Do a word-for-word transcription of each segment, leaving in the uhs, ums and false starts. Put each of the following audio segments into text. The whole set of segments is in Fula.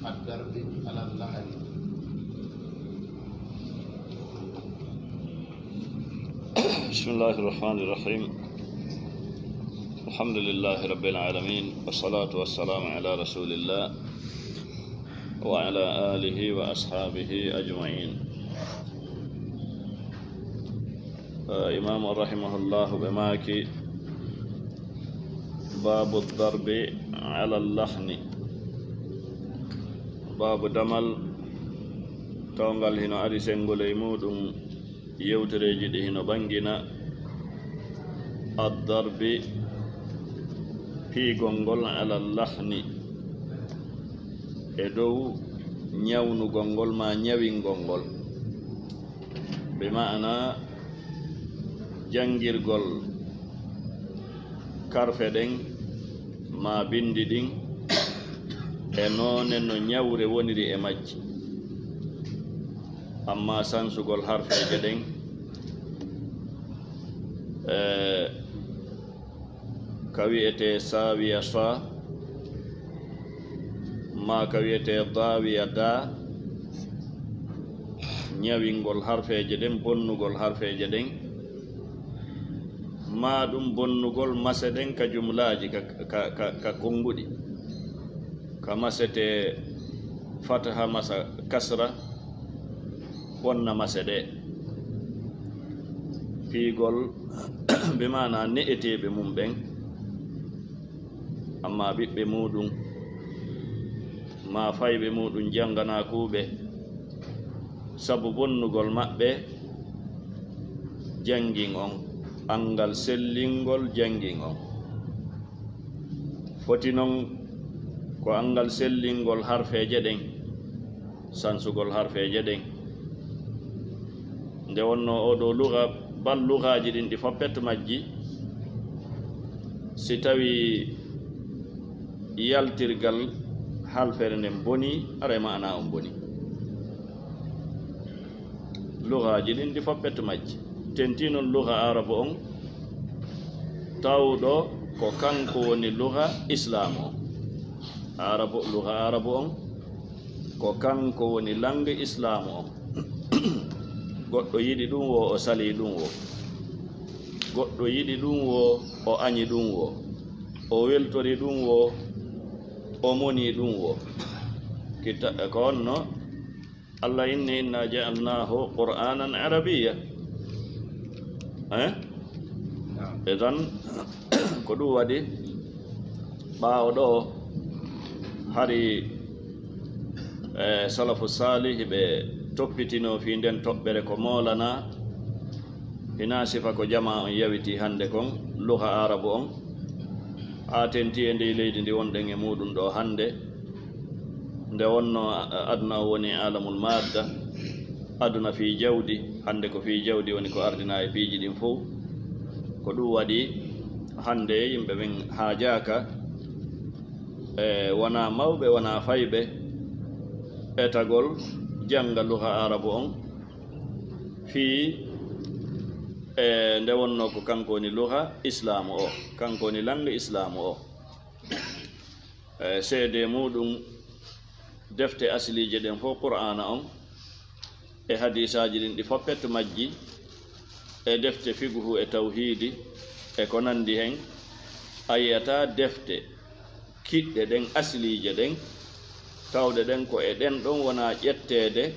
الضرب على اللحن. بسم الله الرحمن الرحيم. الحمد لله رب العالمين، والصلاة والسلام على رسول الله وعلى آله وأصحابه أجمعين. Eh, Imaamu rahimahullahu ɓe maaki, "Baabu darbi ala lahni." Baabu damal, tawngal hino ari senngol e muuɗum, yewtereeji ɗi hino ɓanngina, addarbi, piigol ngol, ala lahni, e dow ñawnugol ngol maa ñawingol ngol. Bi maana janngirgol karfe ɗen maa binndi ɗin e noone no ñawre woniri e majji. Amma sansugol harfeeje ɗen, e ka wi'etee saawiya sa, maa ka wi'etee daawiya da, ñawingol harfeeje ɗen, bonnugol harfeeje ɗen, maa ɗum bonnugol mase ɗen ka jumlaaji, ka, ka, ka, ka konnguɗi, ka masetee fataha, masa kasra, bonna mase ɗe. Piigol, bi maana ne'eteeɓe mum ɓen, amma ɓiɓɓe muuɗum, maa fayɓe muuɗum jannganaakuuɓe, sabu bonnugol maɓɓe janngin on, anngal sellingol janngin on. Foti non ko anngal sellingol harfeeje ɗen, sansugol harfeeje ɗen. Nde wonnoo oo ɗoo luga, bal lugaaji ɗin ɗi fof pet majji, si tawii yaltirgal halfere nden bonii, aray maanaa on bonii. Lugaaji ɗin ɗi fof pet majji. Tentii non luga aarabu on, tawɗo ko kanko woni luga islaamu on. Aarabu, luga aarabu on, ko kanko woni langue islaamu on. Goɗɗo yiɗi ɗum woo, o salii ɗum woo. Goɗɗo yiɗi ɗum woo, o añi ɗum woo. O weltori ɗum woo, o monii ɗum woo. Kita-, ko honno Allah inni, "Inna ja'alnahu Qur'anan Arabiyya." Eh? Naam. E tan, ko ɗum waɗi ɓaawo ɗoo hari, eh, salafu saalih ɓe toppitino fii nden toɓɓere ko moolanaa, hinaa sifa ko jamaa on yawiti hannde kon, luga aarabu on, haa tentii e ndii leydi ndi wonɗen e muuɗum ɗoo hannde. Nde wonnoo a-, aduna o woni alamul maadda, aduna fii jawdi, hannde ko fii jawdi woni ko ardinaa e piiji ɗin fow. Ko ɗum waɗi hannde yimɓe ɓen haajaaka, e wonaa mawɓe, wonaa fayɓe, etagol jannga luga aarabu on fii, e nde wonnoo ko kanko woni luga islaamu o, kanko woni langue islaamu o. E seedee muuɗum, defte asliije ɗen fof, Qur'aana on e hadiisaaji ɗin ɗi fof pet majji, e defte fiqhu e tawhiidi e ko nanndi hen, a yi'ataa defte kiɗɗe ɗen, asliije ɗen, tawɗe ɗen ko e ɗen ɗon wona ƴetteede,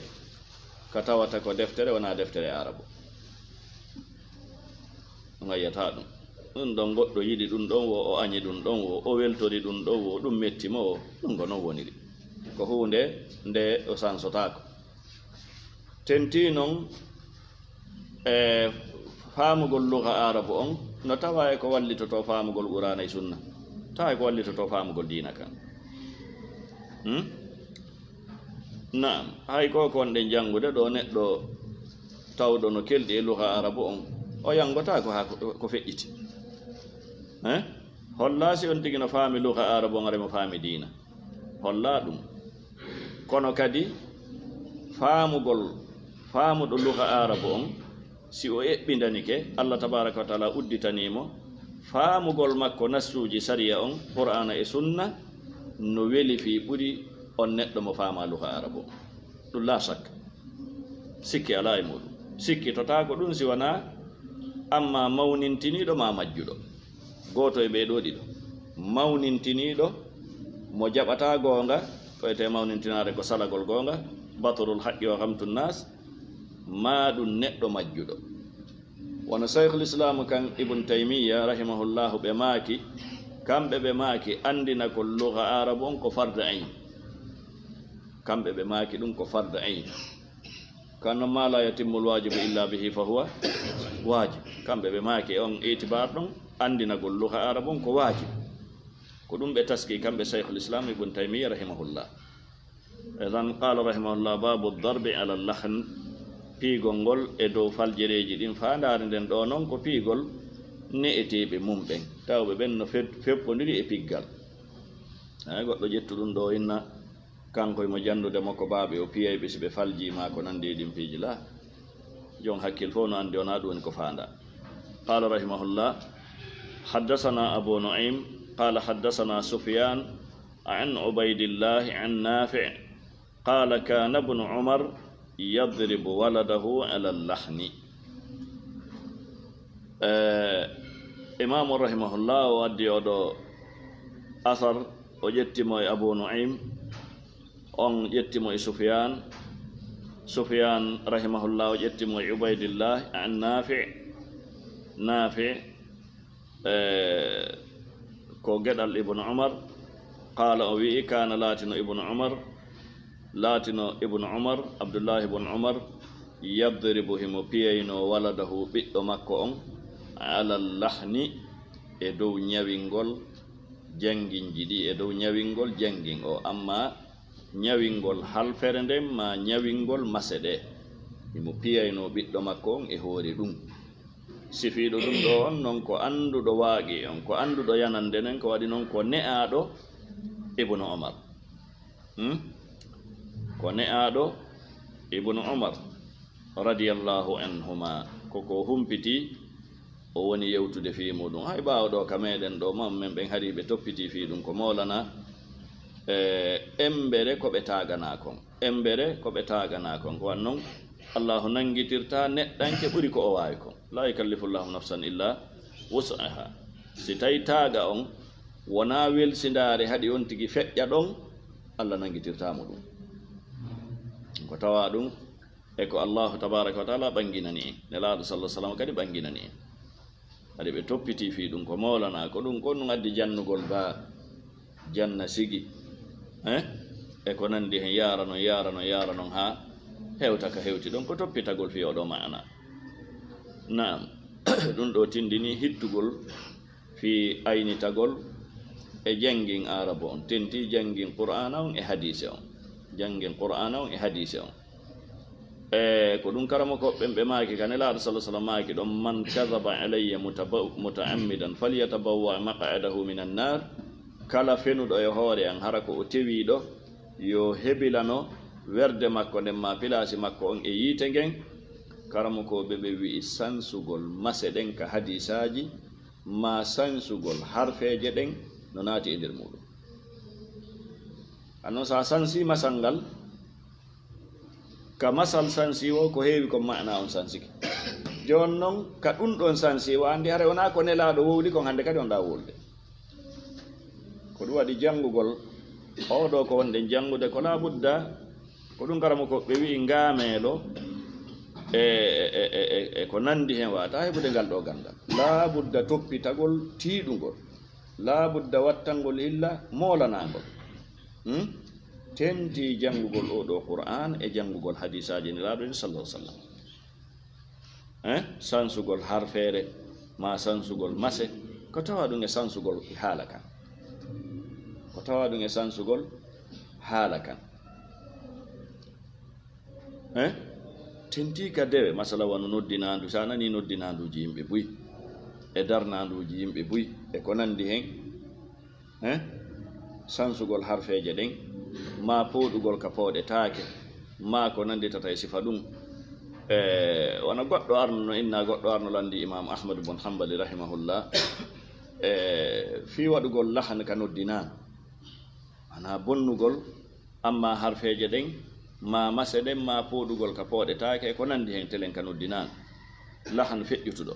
ka tawata ko deftere, wona deftere Aarabu. Ɗum a yi'ataa ɗum. Ɗum ɗon goɗɗo yiɗi ɗum ɗon wo, o añi ɗum ɗon wo, o weltori ɗum ɗon wo, ɗum metti mo wo, ɗum ko non woniri. Ko huunde nde o sansotaako. Tentii non e faamugol luga Aarabu on, no tawaa e ko wallitotoo faamugol Quraana e Sunna, tawaa e ko wallitotoo faamugol diina kan. Hmm? Naam, hay ko kon ɗen janngude ɗo, neɗɗo tawɗo no kelɗi e luga Aarabu on, o yanngotaako haa ko, ko feƴƴiti. Eh? Hollaa si on tigi no faami luga Aarabu on, aray mo faami diina. Hollaa ɗum. Kono kadi, faamugol, faamuɗo luga Aarabu on, si o eɓɓindanike, Allah tabaaraka wa taala udditanii mo, faamugol makko nassuuji sariya on, Qur'aana e Sunna, no weli fii ɓuri On neɗɗo mo faama luha Arabu. Ɗum laa shakk. Sikki alaa e muuɗum. Sikki totaako ɗum si wanaa amma mawnintiniiɗo maa majjuɗo. Gooto e ɓee ɗoo ɗiɗo. Mawnintiniiɗo mo jaɓataa goonga, ko etee mawnintinaare ko salagol goonga, batrul haqqi wa ghamtun nas, maa ɗum neɗɗo majjuɗo. Wano Shaykhul Islam kan Ibn Taymiyya rahimahullahu ɓe maaki, kamɓe ɓe maaki anndinagol luga Arabu on ko fardu ayn. Kamɓe ɓe maaki ɗum ko fardu ayn. Kan non ma la yatimmul wajibu illa bihi fa huwa wajib. Kamɓe ɓe maaki on itibar ɗon anndinagol luga Arabu on ko wajib. Ko ɗum ɓe taski kamɓe Shaykhul Islam Ibn Taymiyya rahimahullah. Idan qala rahimahullah babu darbi ala lahn, piigol ngol e dow faljereeji ɗin. Faandaare nden ɗoo non ko piigol ne'eteeɓe mum ɓen, tawɓe ɓen no fe-, feppondiri e piggal. Hay goɗɗo ƴettu ɗum ɗoo inna kanko emo janndude mo ko baaɓe o piyay ɓe si ɓe faljii maa ko nanndi e ɗin piiji la. Jon hakkil fof no anndi wonaa ɗum woni ko faandaa. Qala rahimahullah, haddasana Abu Nu'aym, qala haddasana Sufyan, an Ubaydillahi an Nafi', qala kana ibnu Umar yadribu waladahu ala lahni. Eh, Imaamu rahimahullah o addi oɗo asar, o ƴetti mo e Abu Nu'aym, on ƴetti mo e Sufyan, Sufyan rahimahullah o ƴetti mo e Ubaydillah an Nafi', Nafi', eh, ko geɗal Ibnu Umar, qala o wi'i, kana laatino Ibnu Umar, laatino Ibnu Umar, Abdullahi Ibnu Umar, yadribu himo piyayno waladahu ɓiɗɗo makko on, ala lahni e dow ñawingol jannginji ɗi, e dow ñawingol janngin o, amma ñawingol halfere nden ma ñawingol mase ɗe, himo piyayno ɓiɗɗo makko on e hoore ɗum. Sifiiɗo ɗum ɗo on non ko annduɗo waaqi'on, ko annduɗo yanande nden, ko waɗi non ko ne'aaɗo Ibnu Umar. Hmm? Ko ne'aaɗo Ibnu Umar radiyallahu anhuma, ko ko humpiti o woni yewtude fii muɗum. Hay ɓaawo ɗo ka meɗen ɗo, mawɓe men ɓen hari ɓe toppiti fii ɗum ko moolana, e, embere ko ɓe taaganaa kon. Embere ko ɓe taaganaa kon. Ko wan non, Allahu nanngitirta neɗɗanke ɓuri ko o waawi kon. La yukallifullahu nafsan illa wus'aha. Si tawi taaga on wonaa welsindaare haɗi on tigi feƴƴa ɗon, Allah nanngitirta mo ɗum. Ko tawa ɗum e ko Allahu tabaraka wa taala ɓanginani en. Nelaaɗo sallallahu alaihi wasallam kadi ɓanginani en. Haɗi ɓe toppiti fii ɗum ko moolana, ko ɗum, ko ɗum addi jannugol ba janna sigi. Eh? E ko nandi hen, yaara non, yaara non, yaara non haa hewta ka hewti ɗon, ko toppitagol fii oɗo maana. Naam, ɗum ɗo tindini hittugol fii aynitagol e janngin Aarabu on, tenti janngin Qur'aana on e hadiise on. Janngin Qur'aana on e hadiise on. E ko ɗum karamokooɓe ɓen ɓe maaki, ka Nelaaɗo sallallahu alaihi wasallam maaki ɗon, "Man kadhaba alayya mutaba-, muta'ammidan falyatabawwa' maq'adahu minan nar." Kala fenuɗo e hoore an, hara ko o tewiiɗo, yo hebilano werde makko nden ma pilaasi makko on e yiite ngen. Karamokooɓe ɓe wi'i sansugol mase ɗen ka hadiisaaji, ma sansugol harfeeje ɗen no naati e nder muuɗum. Annon, so a sansii masal ngal, ka masal sansi o, ko heewi kon maana on sansike. Jooni non, ka ɗum ɗon sansi o, anndi haray wonaa ko Nelaaɗo wowli kon hannde kadi on ɗaa wowlude. Ko ɗum waɗi janngugol, oo ɗoo ko wonɗen janngude, ko laa budda, ko ɗum karamokooɓe wi'i ngaameelo e, e, e, e, e ko nanndi hen, waawataa heɓude ngal ɗoo ganndal. Laa budda toppitagol tiiɗungol, laa budda wattangol illa moolanaangol. Hmm? Tentii janngugol oo ɗoo Qur'aan e janngugol hadiisaaji Nelaaɗo ɗin sallallahu alaihi wasallam. Eh? Sansugol harfeere, maa sansugol mase, ko tawa ɗum e sansugol haala kan. Ko tawa ɗum e sansugol haala kan. Eh? Tentii ka dewe, masala wano noddinaandu, so a nanii noddinaanduuji yimɓe buy, e darnaanduuji yimɓe buy, e ko nanndi hen, eh? Sansugol harfeeje ɗen, maa pooɗugol ka pooɗetaake, maa ko nannditata e sifa ɗum. E, wano goɗɗo arno, no inna goɗɗo arno lanndi Imaamu Ahmadu bun Hanbali rahimahullah, e, fii waɗugol lahan ka noddinaandu, ana bonnugol Amma harfeeje ɗen, maa mase ɗen, maa pooɗugol ka pooɗetaake, e ko nanndi hen, telen ka noddinaano. Lahan feƴƴutuɗo.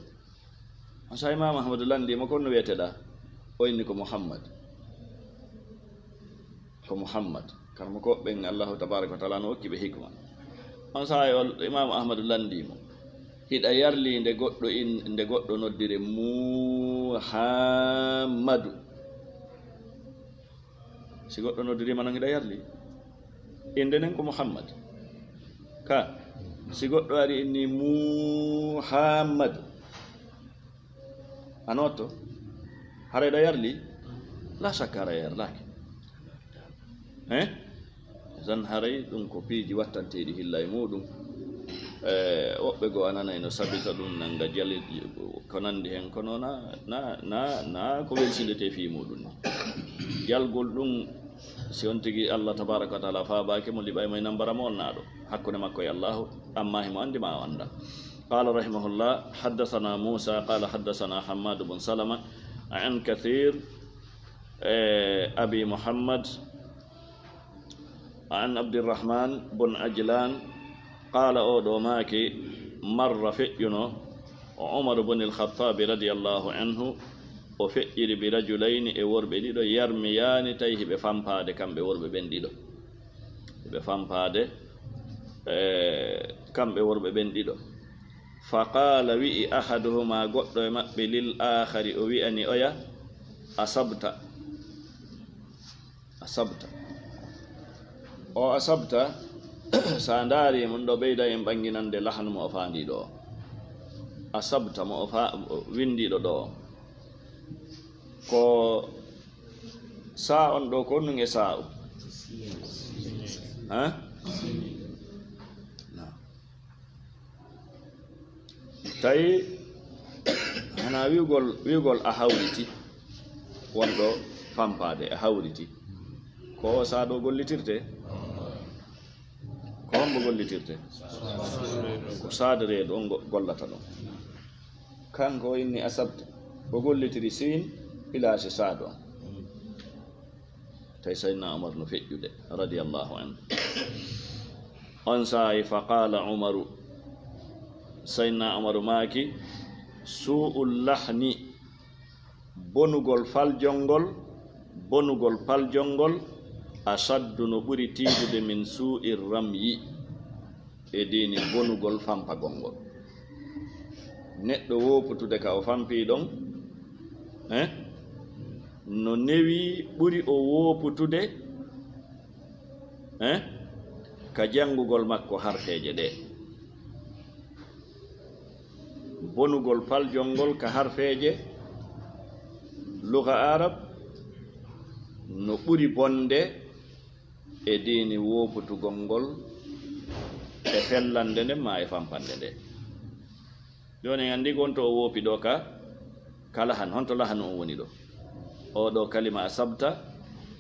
On saa'i Imaamu Ahmadu lanndii mo, "Ko honno wi'eteɗaa?" O inni, "Ko Muhammad." Ko Muhammad. Karamokooɓe ɓen, Allahu tabaaraka wa ta'aala no okki ɓe hikma. On saa'i o, Imaamu Ahmadu lanndii mo, "Hiɗa yarlii nde goɗɗo in-, nde goɗɗo noddire Muhammadu?" Si goɗɗo noddiriima non, hiɗa yarlii. Innde nden ko Muhammad. Ka, si goɗɗo ari inni Muhammad, a nootto? Haray hiɗa yarlii? Laa shakka haray a yarlaaki. Eh? Zan haray ɗum ko piiji wattanteeɗi hilla e muuɗum. Eh, woɓɓe goo a nanay no sabita ɗum, nanga jali, ko nanndi hen, kono na, na, na, na ko welsindetee fii muuɗum ni. Jalgol ɗum, si on tigi Allah tabaaraka wa ta'aala faabaaki mo, liɓay mo e nambara mo on naaɗo. Hakkunde makko e Allahu, amma himo anndi ma o annda. قال رحمه الله: حدثنا موسى قال حدثنا حماد بن سلمة عن كثير، eh, أبي محمد عن عبد الرحمن بن عجلان قال، oo ɗoo maaki, مر, feƴƴuno, Umar بن الخطاب رضي الله عنه, o feƴƴiri, برجلين, e worɓe ɗiɗo, يرميان, tawi hiɓe fampaade, kamɓe worɓe ɓen ɗiɗo. Hiɓe fampaade, eh, kamɓe worɓe ɓen ɗiɗo. فقال, wi'i, أحدهما, goɗɗo e maɓɓe, للآخر, o wi'ani oya, أصبت. أصبت. O أصبت, sa ndaari mun ɗoo, ɓeyda en ɓanginande lahanu mo o faandii ɗoo. أصبت mo o fa-, windiiɗo ɗoo. Ko saa on ɗoo, ko honɗun e saa'u? Ha? Na. Tawi hanaa wi'ugol, wi'ugol a hawriti, won ɗo fampaade, a hawriti. Ko o saa ɗoo gollitirtee? Ko hombo gollitirtee? Ko saade reedu on go-, gollata ɗon. Kanko o inni أصبت, o gollitiri siin pilaasi saadu on. Tawi Sayyidina Umar no feƴƴude, radiyallahu anhu. On saa'i, فقال عمر, Sayyidina Umaru maaki, سوء اللحن, bonugol faljol ngol, bonugol faljol ngol, أشد, no ɓuri tiiɗude, من سوء الرمي, e diini bonugol fampagol ngol. Neɗɗo wooputude ka o fampii ɗon, eh, no newii, ɓuri o wooputude, eh, ka janngugol makko harfeeje ɗee. Bonugol faljol ngol ka harfeeje luga Arab no ɓuri bonde e diini wooputugol ngol e fellande nden maa e fampande nden. Jooni en anndii ko honto o woopi ɗoo ka, ka lahanu, honto lahanu on woni ɗoo. Oo ɗoo kalima أصبت,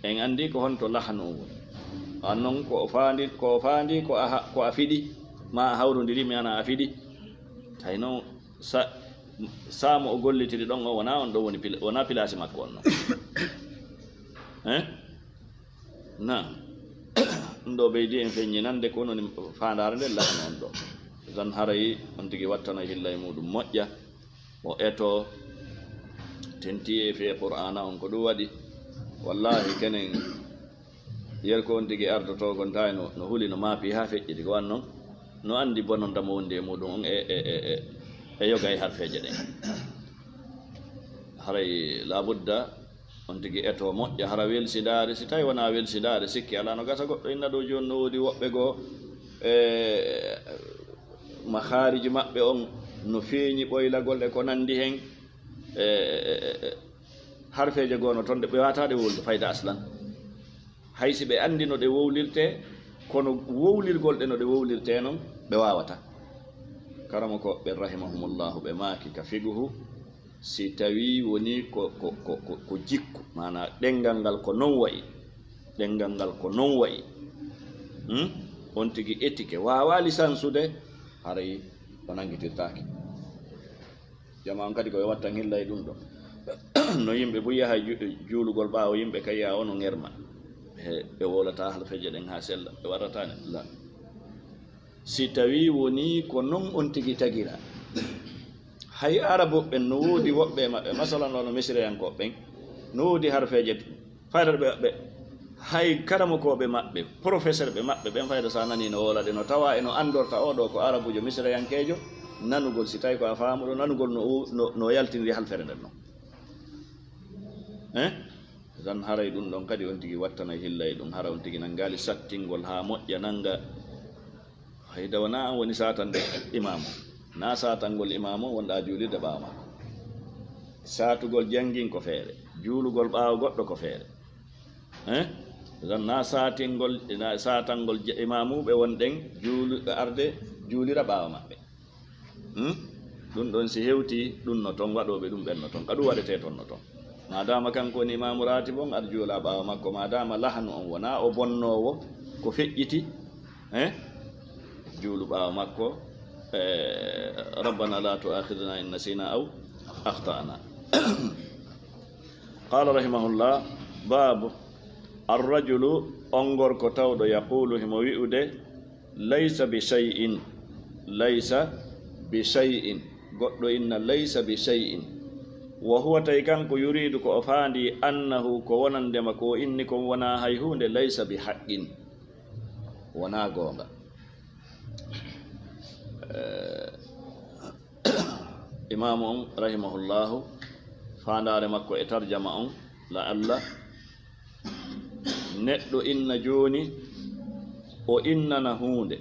en anndii ko honto lahanu on woni. An non ko o faandi, ko o faandi ko a ha-, ko a fiɗi, maa a hawrondiri, mi ana a fiɗi. Tawi non sa-, saa mo o gollitiri ɗon o wonaa on ɗoo woni pila-, wonaa pilaasi makko on non. Eh? Naam. Ɗum ɗoo ɓeydi en feññinande ko woni faandaare nden lahanu on ɗoo. Tan haray on tigi wattana hilla e muuɗum moƴƴa, o etoo, tentii e fee Qur'aana on ko ɗum waɗi. Wallaahi kenen, yer ko on tigi ardotoo kon tawi no, no huli, no maapi haa feƴƴiti ko wan non, no anndi bononda mo wondi e muuɗum on e, e, e, e, e yoga e harfeeje ɗen. Haray laabudda on tigi etoo moƴƴa, hara welsindaare, si tawi wonaa welsindaare, sikki alaa no gasa. Goɗɗo inna ɗoo jooni no woodi woɓɓe goo, e, makhaariji maɓɓe on no feeñi ɓoylagol e ko nanndi hen, e, e, e, e, harfeeje goo no ton ɗe ɓe waawataa ɗe wowlude fayda aslan. Hay si ɓe anndi no ɗe wowlirtee, kono wowlirgol ɗe no ɗe wowlirtee non, ɓe waawataa. Karamokooɓe ɓen, rahimahumullahu, ɓe maaki ka fiqhu, si tawii wonii ko, ko, ko, ko, ko jikku, maanaa ɗenngal ngal ko non wa'i, ɗenngal ngal ko non wa'i, hmm? On tigi etike, waawaali sansude, haray o nanngitirtaake. Jamaa on kadi ko yo wattan hilla e ɗum ɗoo. No yimɓe buy yaha ju-, juulugol ɓaawo yimɓe kay, yaa o no ŋerma. Ɓe He, ɓe wowlata halfeeje ɗen haa sella, ɓe warrata ne? La. Si tawii wonii ko non on tigi tagira, hay Arabuɓe ɓen no woodi woɓɓe e maɓɓe, masalan, wano Misirayankooɓe ɓen, no woodi harfeeje faydaɗo ɓe maɓɓe, hay karamokooɓe maɓɓe, professeur ɓe maɓɓe ɓen, fayda sa nanii no wowla ɗe, no tawa e no anndorta oo ɗoo ko Arabuujo Misirayankeejo, nanugol, si tawii ko a faamuɗo, nanugol no, no, no yaltiniri halfere nden non. Eh? Tan haray ɗum ɗon kadi on tigi wattanay hilla e ɗum, hara on tigi nanngaali sattingol haa moƴƴa nannga. Hayda wonaa an woni saatande imaamu. Na saatangol imaamu wonɗa juulirde ɓaawo makko. Saatugol janngin ko feere, juulugol ɓaawo goɗɗo ko feere. Eh? Tan na saatingol, na saatangol ja-, imaamuɓe wonɗen juulu-, arde juulira ɓaawo maɓɓe. Hmm? Ɗum ɗon si hewtii, ɗum no ton, waɗooɓe ɗum ɓen no ton. Ka ɗum waɗetee ton no ton. Maadaama kanko woni imaamu raatib on, aɗa juula ɓaawo makko, maadaama lahanu on wonaa o bonnoowo ko feƴƴiti, eh? Juulu ɓaawo makko, eh, "Rabbana la tu'akhidhna in nasina aw akhta'na." Qala rahimahullah, baabu, "Arrajulu, on gorko tawɗo, yaqulu, himo wi'ude, laysa bi shay'in, laysa bi shay'in." Goɗɗo inna laysa bi shay'in. Wa huwa, tawi kanko, yuridu, ko o faandi, annahu, ko wonandema ko o inni kon wonaa hay huunde, laysa bi haqqin, wonaa goonga. Eh, Imaamu on, rahimahullahu, faandaare makko e tarjama on, la Allah, neɗɗo inna jooni, o innana huunde,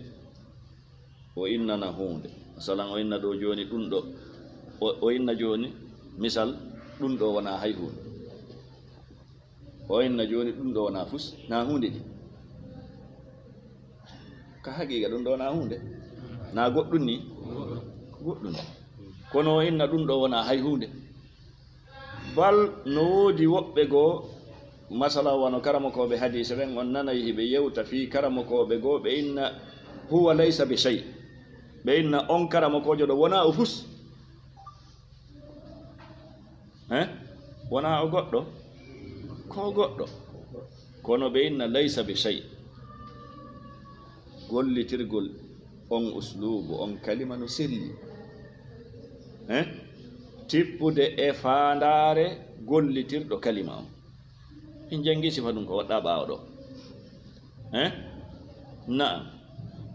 o innana huunde. Masalan, o inna ɗo jooni ɗum ɗo, o, o inna jooni, misal, ɗum ɗo wonaa hay huunde. O inna jooni ɗum ɗo wonaa fus, na huunde ni. Ka haqiiqa ɗum ɗo wonaa huunde. Na goɗɗum ni? Ko goɗɗum ni. Kono o inna ɗum ɗo wonaa hay huunde. Bal no woodi woɓɓe goo, masala wano karamokooɓe hadiise ɓen, on nanay hiɓe yewta fii karamokooɓe goo, ɓe inna huwa laysa bi shay. Ɓe inna on karamokoojo ɗo wonaa o fus. Eh? Wonaa o goɗɗo? Ko o goɗɗo. Kono ɓe inna laysa bi shay. Gollitirgol on usluubu, on kalima no selli. Eh? Tippude e faandaare gollitirɗo kalima on. En janngi sifa ɗum ko waɗɗa ɓaawo ɗo. Eh? Na'am.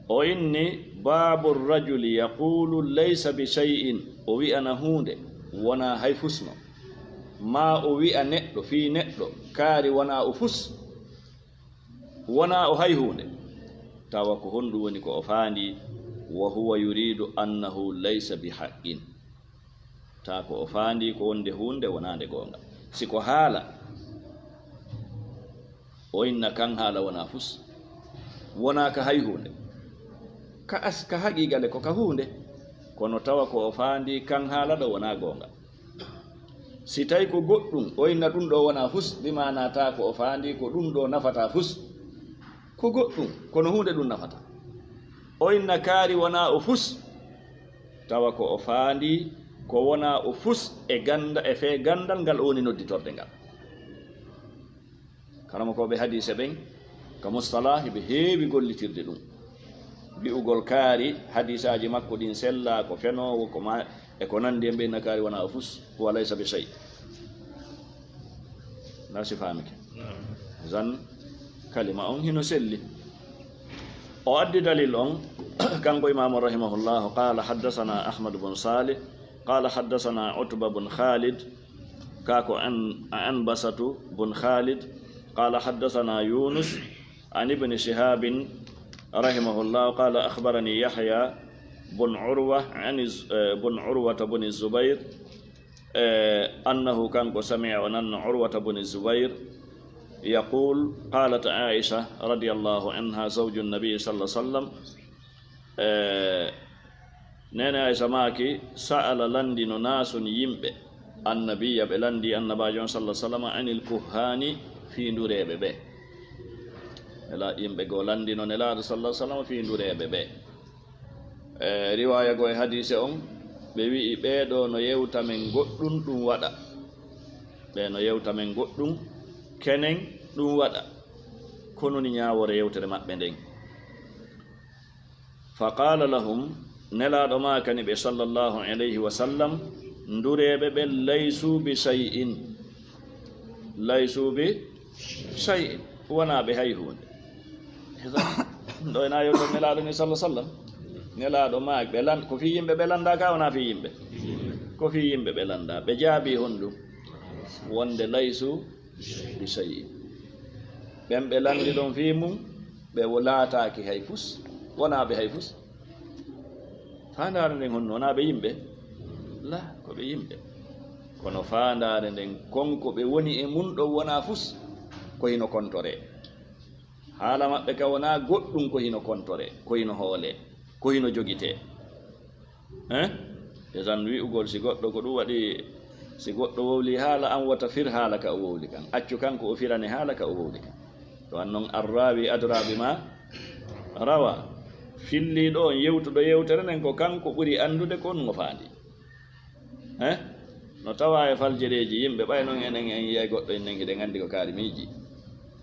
O inni, "Babu rajuli yaqulu laysa bi shay'in." O wi'ana huunde, wonaa hay fusno. Maa o wi'a neɗɗo, fii neɗɗo, kaari wonaa o fus, wonaa o hay huunde. Tawa ko honɗum woni ko o faandi, "Wa huwa yuridu annahu laysa bi haqqin." Taa ko o faandi ko wonde huunde wonaande goonga. Si ko haala, o inna kan haala wonaa fus, wonaa ka hay huunde. Ka as-, ka haqiiqa le ko ka huunde, kono tawa ko o faandi kan haala ɗo wonaa goonga. Si tawi ko goɗɗum, o inna ɗum ɗo wonaa fus, bi maanaa taa ko o faandi ko ɗum ɗo nafataa fus. Ko goɗɗum, kono huunde ɗum nafataa. O inna kaari wonaa o fus, tawa ko o faandi ko wonaa o fus e ganda-, e fee gandal ngal o woni nodditorde ngal. Karamokooɓe hadiise ɓen, ka mustalah, ɓe heewi gollitirde ɗum. Wi'ugol kaari, hadiisaaji makko ɗin sellaa, ko fenoowo, ko ma-, e ko nandi en, ɓe inna kaari wonaa o fus, huwa laysa bi shay. Na si faamike. Zan kalima on hino selli. O addi dalil on, kanko imaamu rahimahullahu, qala haddathana Ahmad bun Salih, qala haddathana Utba bun Khalid, kako an, an Basatu bun Khalid, qala haddathana Yunus, an Ibni Shihabin, rahimahullah, qala akhbarani Yahya bun Urwa, an iz-, eh, bun Urwata bun Zubair, eh, annahu, kanko, sami'a, o nanno Urwata bun Zubair, yaqul, qalat Aisha radiyallahu anha, zawju nabi sallallahu alaihi wasallam, eh, Neene Aysa maaki, sa'ala, lanndino, naasun, yimɓe, annabiya, ɓe lanndi annabaajo on, sallallahu alaihi wasallam, anil kuhhaani, fii ndureeɓe ɓe. Nela-, yimɓe goo lanndino Nelaaɗo, sallallahu alaihi wasallam, fii ndureeɓe ɓe. E riwaaya goo e hadiise on, ɓe wi'i, "Ɓee ɗoo no yewta men goɗɗum, ɗum waɗa. Ɓee no yewta men goɗɗum, kenen ɗum waɗa." Ko noni ñaawoore yewtere maɓɓe nden. Fa qaala lahum, Nelaaɗo maakani ɓe, sallallahu alayhi wa sallam, ndureeɓe ɓen, "Laysu bi shay'in." "Laysu bi shay'in." Wonaa ɓe hay huunde. Ɗo ena yewta Nelaaɗo ni, sallallahu sallam. Nelaaɗo maaki ɓe lan-, ko fii yimɓe ɓe lanndaa ka, wonaa fii yimɓe? Ko fii yimɓe ɓe lanndaa. Ɓe jaabii honɗum? Wonde, "Laysu bi shay'in." Ɓen ɓe lanndi ɗon fii mum, ɓe wo laataaki hay fus, wonaa ɓe hay fus. Faandaare nden honno? Wonaa ɓe yimɓe? La, ko ɓe yimɓe. Kono faandaare nden, kon ko ɓe woni e mum ɗon wonaa fus, ko hino kontoree. Haala maɓɓe ka wonaa goɗɗum, ko hino kontoree, ko hino hoolee, ko hino jogitee. Eh? E tan wi'ugol si goɗɗo ko ɗum waɗi, si goɗɗo wowli haala an, wota fir haala ka o wowli kan. Accu kanko o firane haala ka o wowli kan. To an non, "Arraawi adraa bimaa rawaa." Filliiɗo on, yewtuɗo yewtere nden, ko kanko ɓuri anndude ko on mo faandi. Eh? No tawaa e faljereeji yimɓe, ɓay non enen en yi'ay goɗɗo, enen hiɗen anndi ko kaari miiji.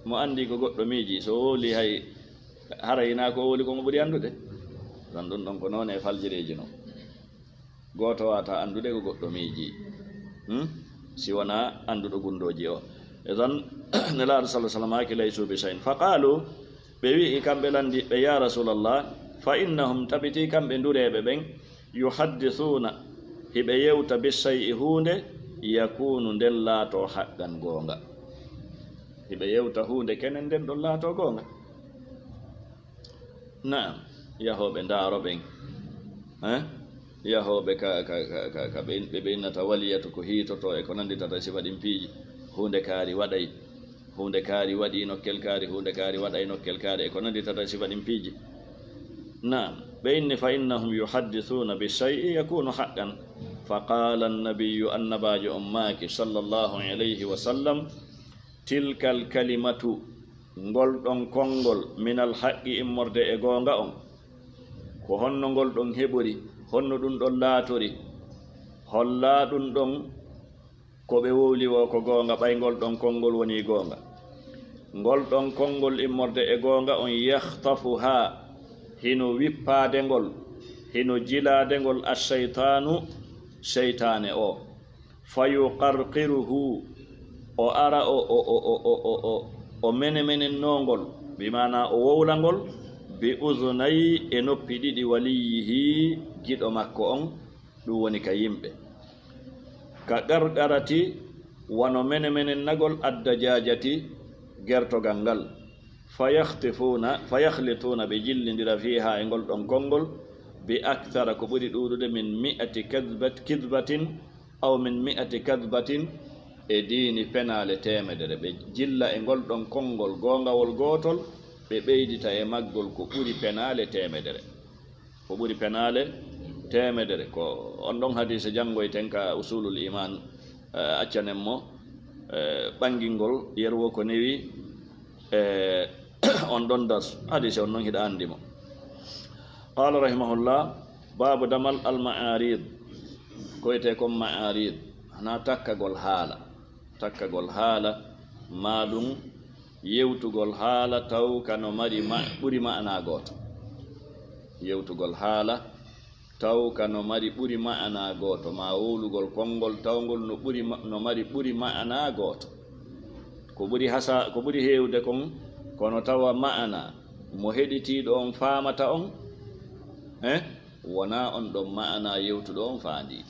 Mo anndi ko goɗɗo miiji, so wowli hay Hara hinaa ko o wowli ko mo ɓuri anndude. Tan ɗum ɗon ko noone e faljireeji non. Gooto waawataa anndude ko goɗɗo miiji. Hmm? Si wonaa annduɗo gunndooji o. E tan, Nelaaɗo sallallahu alaihi wasallam haaki, "Laysu bi shay'in." Fa qaalu, ɓe wi'i kamɓe lanndiiɓe, "Ya Rasulallah, fa innahum, tabitii kamɓe ndureeɓe ɓen, yuhaddisuuna, hiɓe yewta bi shay'i huunde, yakuunu nden laatoo haqqan goonga." Hiɓe yewta huunde kenen nden ɗon laatoo goonga. Naam, yahooɓe ndaaro ɓen. Eh? Yahooɓe ka, ka, ka, ka, ka ɓe, ɓe, ɓe innata waliyatu ko hiitotoo e ko nannditata e sifa ɗin piiji. Huunde kaari waɗay. Huunde kaari waɗii nokkel kaari, huunde kaari waɗay nokkel kaari e ko nannditata e sifa ɗin piiji. Naam, ɓe inni, "Fa innahum yuhaddisuuna bi shay'i yakunu haqqan." Fa qaala annabiyyu, annabaajo on maaki, sallallahu alayhi wa sallam, "Tilkal kalimatu, ngol ɗon konngol, minal haqqi, immorde e goonga on." Ko honno ngol ɗon heɓori? Honno ɗum ɗon laatori? Hollaa ɗum ɗon ko ɓe wowli woo ko goonga, ɓay ngol ɗon konngol wonii goonga. Ngol ɗon konngol immorde e goonga on, yakhtafuhaa, hino wippaade ngol, hino jilaade ngol, ash-shaytaanu, seytaane o. Fayuqarqiruhu, o ara o, o, o menemenennoo ngol, bi maanaa o wowla ngol, bi udhunay, e noppi ɗiɗi, waliyyihi, giɗo makko on, ɗum woni ka yimɓe. Ka qarqarati, wano menemenennagol, addajaajati, gertogal ngal. Fayakhlituuna, fayakhlituuna, ɓe jillindira, fiihaa, e ngol ɗon konngol, bi akthara, ko ɓuri ɗuuɗude, min mi'ati kadbat-, kidbatin, aw min mi'ati kadbatin, e diini penaale teemedere. Ɓe jilla e ngol ɗon konngol goongawol gootol, ɓe ɓeydita e maggol ko ɓuri penaale teemedere. Ko ɓuri penaale teemedere. Ko on ɗon hadiise janngoyten ka Usulul Iman, eh, accanen mo, eh, ɓangingol, yerwo ko newi, eh, on ɗon darsu. Hadiise on non hiɗa anndi mo. Qaala rahimahullah, baabu damal al ma'arid. Ko wiyetee kon ma'arid, hanaa takkagol haala. Takkagol haala, maa ɗum yewtugol haala taw ka no mari ma-, ɓuri ma'anaa gooto. Yewtugol haala taw ka no mari ɓuri ma'anaa gooto, maa wowlugol konngol taw ngol no ɓuri ma-, no mari ɓuri ma'anaa gooto. Ko ɓuri hasa-, ko ɓuri heewde kon, kono tawa ma'anaa mo heɗitiiɗo on faamata on, eh? Wonaa on ɗon ma'anaa yewtuɗo on faandii.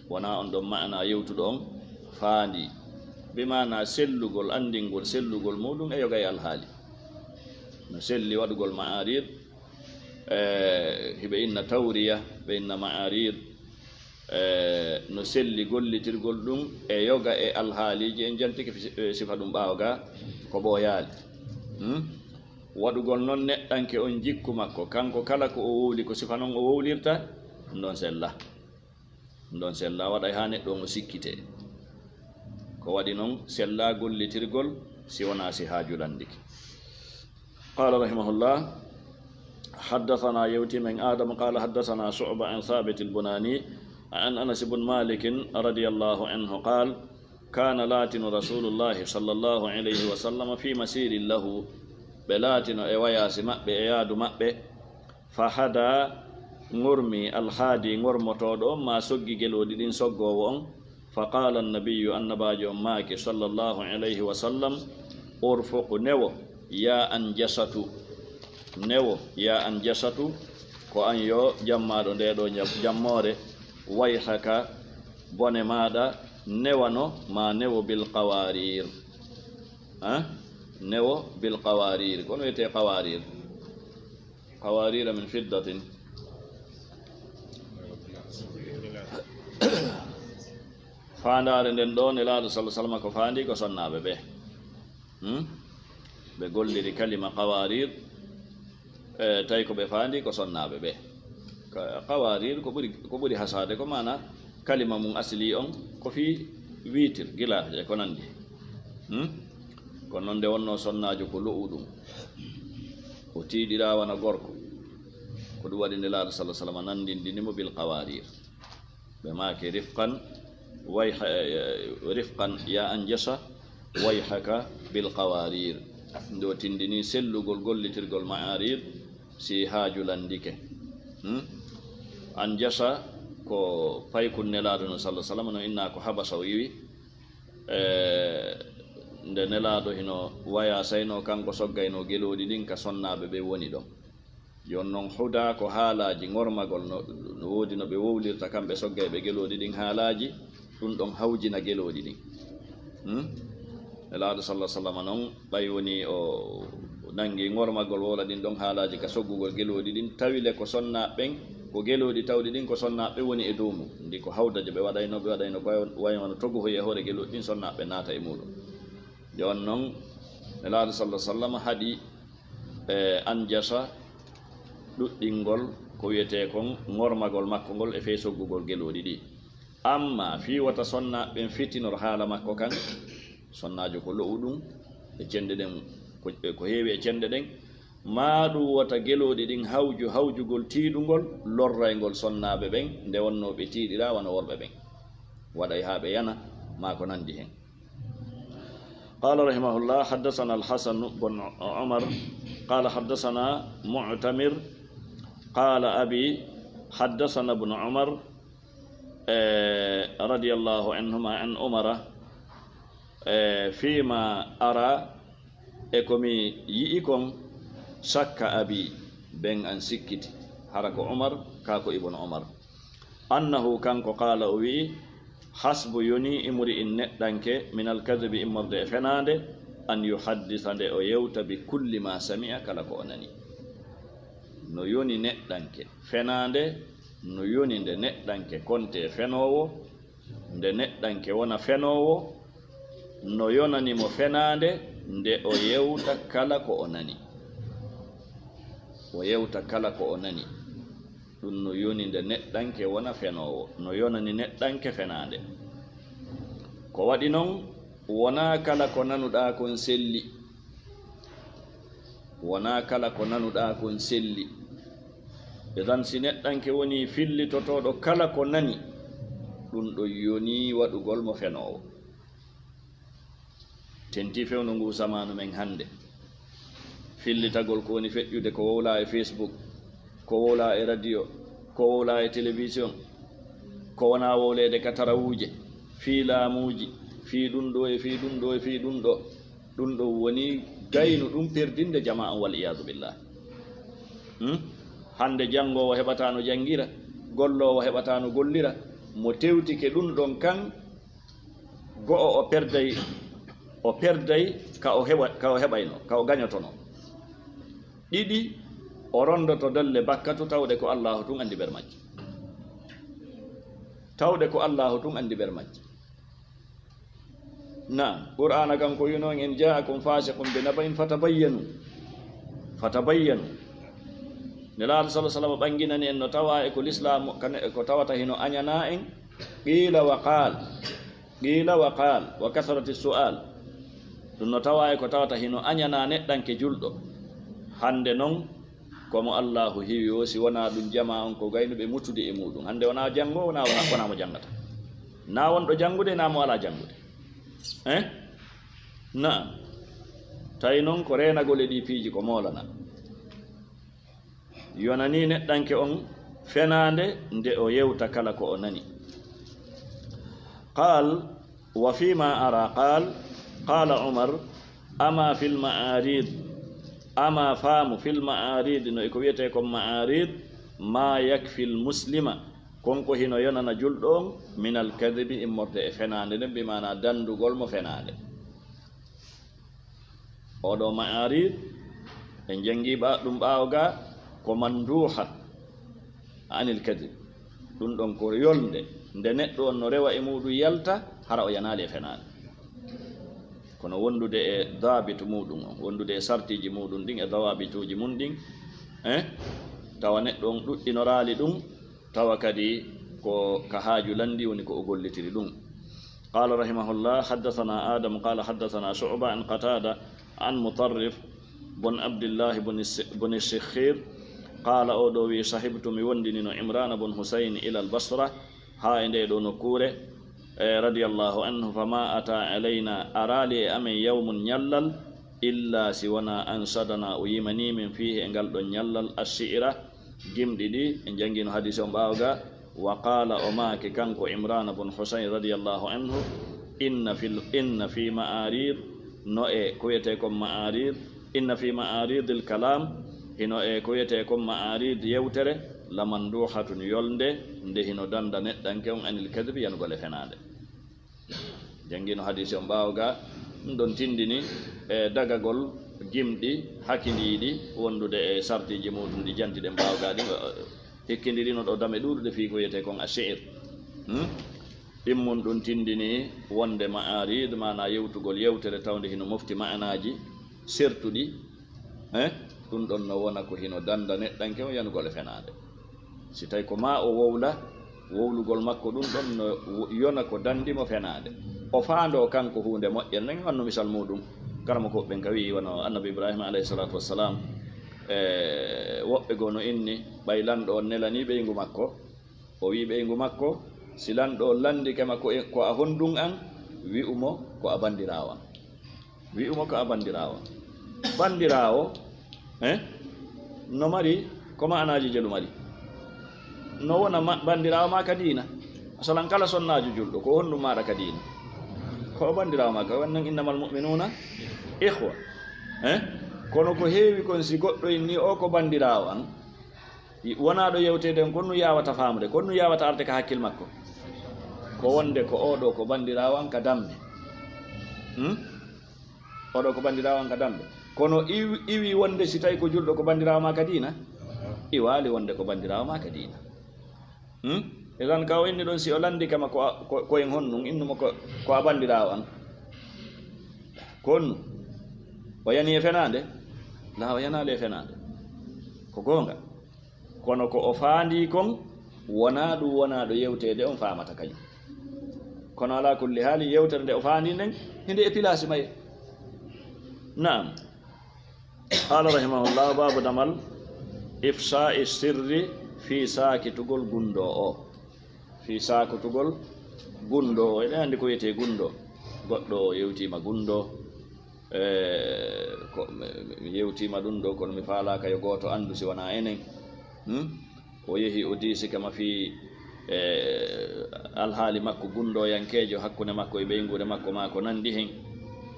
Wonaa on ɗon ma'anaa yewtuɗo on faandii. Bi maanaa sellugol, anndingol sellugol muuɗum e yoga e alhaali. No selli waɗugol ma'arid, eh, hiɓe inna tawriya, ɓe inna ma'arid, eh, no selli gollitirgol ɗum e yoga e alhaaliiji, en jantike fi-, eh, sifa ɗum ɓaawo ga ko ɓooyaali. Hmm? Waɗugol non neɗɗanke on jikku makko, kanko kala ko o wowli, ko sifa non o wowlirta, ɗum ɗon sella. Ɗum ɗon sella, waɗay haa neɗɗo on o sikkitee. Ko waɗi non sella gollitirgol, si wonaa si haaju lanndike. Qaala rahimahullah, haddasanaa, yewti men Aadama, qaala haddasanaa Shu'ba an Thaabit al-Bunaani, an Anas ibn Maalik radiyallahu anhu qaal, kaana, laatino Rasuulullaahi sallallaahu alayhi wa sallam fii masiirin lahu, Ɓe laatino e wayaasi maɓɓe, e yaadu maɓɓe. Fa hada, ŋormi alhaadi, ŋormotooɗo on, maa soggi gelooɗi ɗin, soggoowo on. Fa qaala annabiyyu, annabaajo on maaki, sallallahu alayhi wa sallam, urfuq, newo, yaa Anjasatu, newo, yaa Anjasatu, ko an yo jammaaɗo ndee ɗoo ña-, jammoore, wayhaka, bone maaɗa, newano, maa newo bil qawariir. Ha? Newo bil qawariir. Ko no wiyetee qawariir? Qawariira min fiddatin. Faandaare nden ɗoo, Nelaaɗo sallallahu alaihi wasallam ko faandi ko sonnaaɓe ɓe. Hmm? Ɓe golliri kalima qawariir, e, tawi ko ɓe faandi ko sonnaaɓe ɓe. Ka-, qawariir ko ɓuri, ko ɓuri hasaade ko maana kalima mum asli on ko fii wiitir, gilaaje e ko nanndi. Hmm? Kono non nde wonnoo sonnaajo ko lo'uɗum, o tiiɗiraa wano gorko, ko ɗum waɗi Nelaaɗo sallallahu alaihi wasallam nanndindini mo bil qawariir. Ɓe maaki, rifqan, wayha-, eh, rifqan, yaa Anjasa, wayhaka bil qawariir. Nde o tindini sellugol gollitirgol ma'ariir, si haaju lanndike. Hmm? Anjasa ko paykun Nelaaɗo no, sallallahu alaihi wasallam, no innaa ko Habasa o iwi. Eh, nde Nelaaɗo hino waya, sayno kanko soggayno gelooɗi ɗin ka sonnaaɓe ɓe woni ɗon. Jooni non, huda ko haalaaji ŋormagol, no, no woodi no ɓe wowlirta kamɓe soggayɓe gelooɗi ɗin haalaaji, ɗum ɗon hawjina gelooɗi ɗin. Hmm? Nelaaɗo sallallahu alaihi wasallam non, ɓay woni o, o nangi ŋormagol wowla ɗin ɗon haalaaji ka soggugol gelooɗi ɗin, tawi le ko sonnaaɓe ɓen, ko gelooɗi tawɗi ɗin ko sonnaaɓe woni e dow mum. Ndi ko hawdajo ɓe waɗayno, ɓe waɗayno ko way, way wano togohoy e hoore gelooɗi ɗin, sonnaaɓe naata e muuɗum. Jooni non, Nelaaɗo sallallahu alaihi wasallam haɗi e Anjasa ɗuɗɗingol ko wiyetee kon ŋormagol makko ngol e fee soggugol gelooɗi ɗi. Amma fii wota sonnaaɓe ɓen fitinor haala makko kan, sonnaajo ko lo'uɗum e cenɗe ɗen, ko, ko heewi e cenɗe ɗen, maa ɗum wota gelooɗi ɗin hawju hawjugol tiiɗungol, lorrayngol sonnaaɓe ɓen, nde wonnoo ɓe tiiɗiraa wano worɓe ɓen. Waɗay haa ɓe yana, maa ko nanndi hen. قال رحمه الله: حدثنا الحسن بن عمر قال حدثنا معتمر قال أبي حدثنا ابن عمر، eh, رضي الله عنهما عن عمر، eh, فيما أرى، e ko mi yi'i kon, شك أبي، ben an sikkiti, hara ko Umar, kaa ko Ibnu Umar. أنه، kanko, قال، o wi'i: حسب، yonii امرئ، neɗɗanke, من الكذب، immorde e fenaande، أن يحدث، nde o yewta، بكل ما سمع، kala ko o nani. No yoni neɗɗanke, fenaande, no yoni nde neɗɗanke kontee fenoowo, nde neɗɗanke wona fenoowo, no yonani mo fenaande, nde o yewta kala ko o nani. O yewta kala ko o nani. Ɗum no yoni nde neɗɗanke wona fenoowo, no yonani neɗɗanke fenaande. Ko waɗi non, wonaa kala ko nanuɗaa kon selli. Wonaa kala ko nanuɗaa kon selli. Idan, si neɗɗanke wonii fillitotooɗo kala ko nani, ɗum ɗon yonii waɗugol mo fenoowo. Tentii fewndo nguu samaanu men hannde. Fillitagol ko woni feƴƴude, ko wowlaa e Facebook, ko wowlaa e radio, ko wowlaa e télévision, ko wonaa wowleede ka tarawuuje, fii laamuuji, fii ɗum ɗoo e fii ɗum ɗoo e fii ɗum ɗoo. Ɗum ɗoo woni gaynu ɗum perdinde jamaa on, wal iyaadu billah. Hmm? Hannde janngoowo heɓataa no janngira, golloowo heɓataa no gollira, mo tewtike ɗum ɗon kan, go'o o perday, o perday ka o heɓa, ka o heɓayno, ka o gañotono. Ɗiɗi, o rondoto dalle bakkatu tawde ko Allaahu tun anndi ɓer majji. Tawde ko Allaahu tun anndi ɓer majji. Naam, Qur'aana kan ko yino, "In ja'akum fasiqun bi naba'in fatabayyanu." Fatabayyanu. Nelaaɗo sallallahu alaihi wasallam ɓanginani en no tawa e ko lislaamu, kane, ko tawata hino añana en. Qiila wa qaal. Qiila wa qaal. Wa kasrati su'al. Ɗum no tawa e ko tawata hino añana neɗɗanke julɗo. Hannde non, ko mo Allaahu hiwi o, si wonaa ɗum, jamaa on ko gaynuɓe mutude e muɗum. Hannde wonaa janngoowo, wonaa, wonaa, wonaa mo janngata. Naa wonɗo janngude, naa mo alaa janngude. Eh? Naam. Tawi noon ko reenagol e ɗii piiji ko moolana. Yonanii neɗɗanke on fenaande nde o yewta kala ko o nani. Qaal, wa fima ara qaal, qaala Umar, ama fil ma'arid, ama faamu fil ma'arid, no e ko wiyetee kon ma'arid, ma yakfil muslima, kon ko hino yonana julɗo on, minal kadibi, immorde e fenaande nden, bi maana dandugol mo fenaande. Oɗo ma'arid, en janngi ba-, ɗum ɓaawo ga, ko manduha anil kadib. Ɗum ɗon ko yolnde, nde neɗɗo on no rewa e muɗum yalta, hara o yanaali e fenaande. Kono wondude e daabit muɗum on, wondude e sartiiji muɗum ɗin e dawaabituuji mum ɗin, eh, tawa neɗɗo on ɗuɗɗinoraali ɗum, tawa kadi ko ka haaju lanndi woni ko o gollitiri ɗum. Qala rahimahullah, haddathana Adam, qala haddathana Shu'ba an Qatada an Mutarrif bun Abdillah bun Is-, bun Shikhkhir, qala, o ɗo wi, sahibtu, mi wondinino Imrana bun Husayn ila al-Basra, haa e nde ɗo nokkuure, eh, radiyallahu anhu, fama ata alayna, araali e amen yawmun ñallal, illa si wona anshadana, o yimanii min fiihi e ngal ɗon ñallal, ash-shi'ra, gimɗi ɗi, en janngino hadiisi on ɓaawo ga, wa qaala, o maaki kanko Imrana bun Husayn radiyallahu anhu, inna fil, inna fi ma'arid, no e ko wiyetee kon ma'arid, inna fi ma'aridil kalam, hino e ko wiyetee kon ma'arid yewtere, la manduhatun yolnde, nde hino danda neɗɗanke on anil kadib yanugol e fenaande. Janngino hadiisi on ɓaawo ga, ɗum ɗon tindini e dagagol gimɗi hakindiiɗi wondude e sartiiji muɗum ɗi jantiɗen ɓaawo ga ɗin, hikkindirino ɗo dame ɗuuɗuɗe fii ko wiyetee kon ash-shi'r. Hmm? Ɗimmun ɗum tindini wonde ma'arid, maana yewtugol yewtere tawnde hino mofti ma'anaaji sertuɗi, eh, ɗum ɗon no wona ko hino danda neɗɗanke on yanugol e fenaande. Si tawi ko maa o wowla, wowlugol makko ɗum ɗon no wo-, yona ko dandi mo fenaande. O faandoo kanko huunde moƴƴere. Nden wanno misal muɗum, karamokooɓe ɓen ka wi'i wano Annabi Ibrahima alayhi salatu wassalam, e woɓɓe goo no inni, ɓay lanɗo on nelanii ɓeyngu makko, o wi'i ɓeyngu makko, si lanɗo on landike ma ko e, ko a honɗun an, wi'u mo ko a bandiraawo an. Wi'u mo ko a bandiraawo. Bandiraawo, eh, no mari ko ma'anaaji jelu mari. No wona ma-, bandiraawo maa ka diina. Masalan, kala sonnaajo julɗo, ko honɗun maaɗa ka diina? Ko o bandiraawo maa ka, wannan innamal mu'minuna ikhwa. Eh? Kono ko heewi kon, si goɗɗo inni o ko bandiraawo an, i-, wonaa ɗo yewteede on, kon nu yaawata faamude, kon nu yaawata arde ka hakkil makko. Ko wonde ko oo ɗoo ko bandiraawo an ka dambe. Hmm? Oo ɗoo ko bandiraawo an ka dambe. Kono iwi, iwi wonde si tawi ko julɗo ko bandiraawo maa ka diina? Iwaali wonde ko bandiraawo maa ka diina. Hmm? Idan ka o inni ɗon si o landike ma ko a, ko, ko en honɗun, innu mo ko, ko a bandiraawo an. Ko honɗun? O yani e fenaande? La, o yanaali e fenaande. Ko goonga. Kono ko o faandii kon, wonaa ɗum, wonaa ɗo yewteede on faamata kañum. Kono alaa kulli haali, yewtere nde o faandii nden, hinde e pilaasi maye. Naam. Qaala rahimahullah, baabu damal ifshaa'i sirri fii saakitugol gundoo o. Fii saakitugol gundoo o. Eɗen anndi ko wiyetee gundoo. Goɗɗo o yewtiima gundoo. E, ko, mi, mi yewtiima ɗum ɗo, kono mi faalaaka yo gooto anndu si wonaa enen. Hmm? O yehi, o diisike ma fii, e, alhaali makko gundooyankeejo hakkunde makko e ɓeynguure makko, maa ko nanndi hen.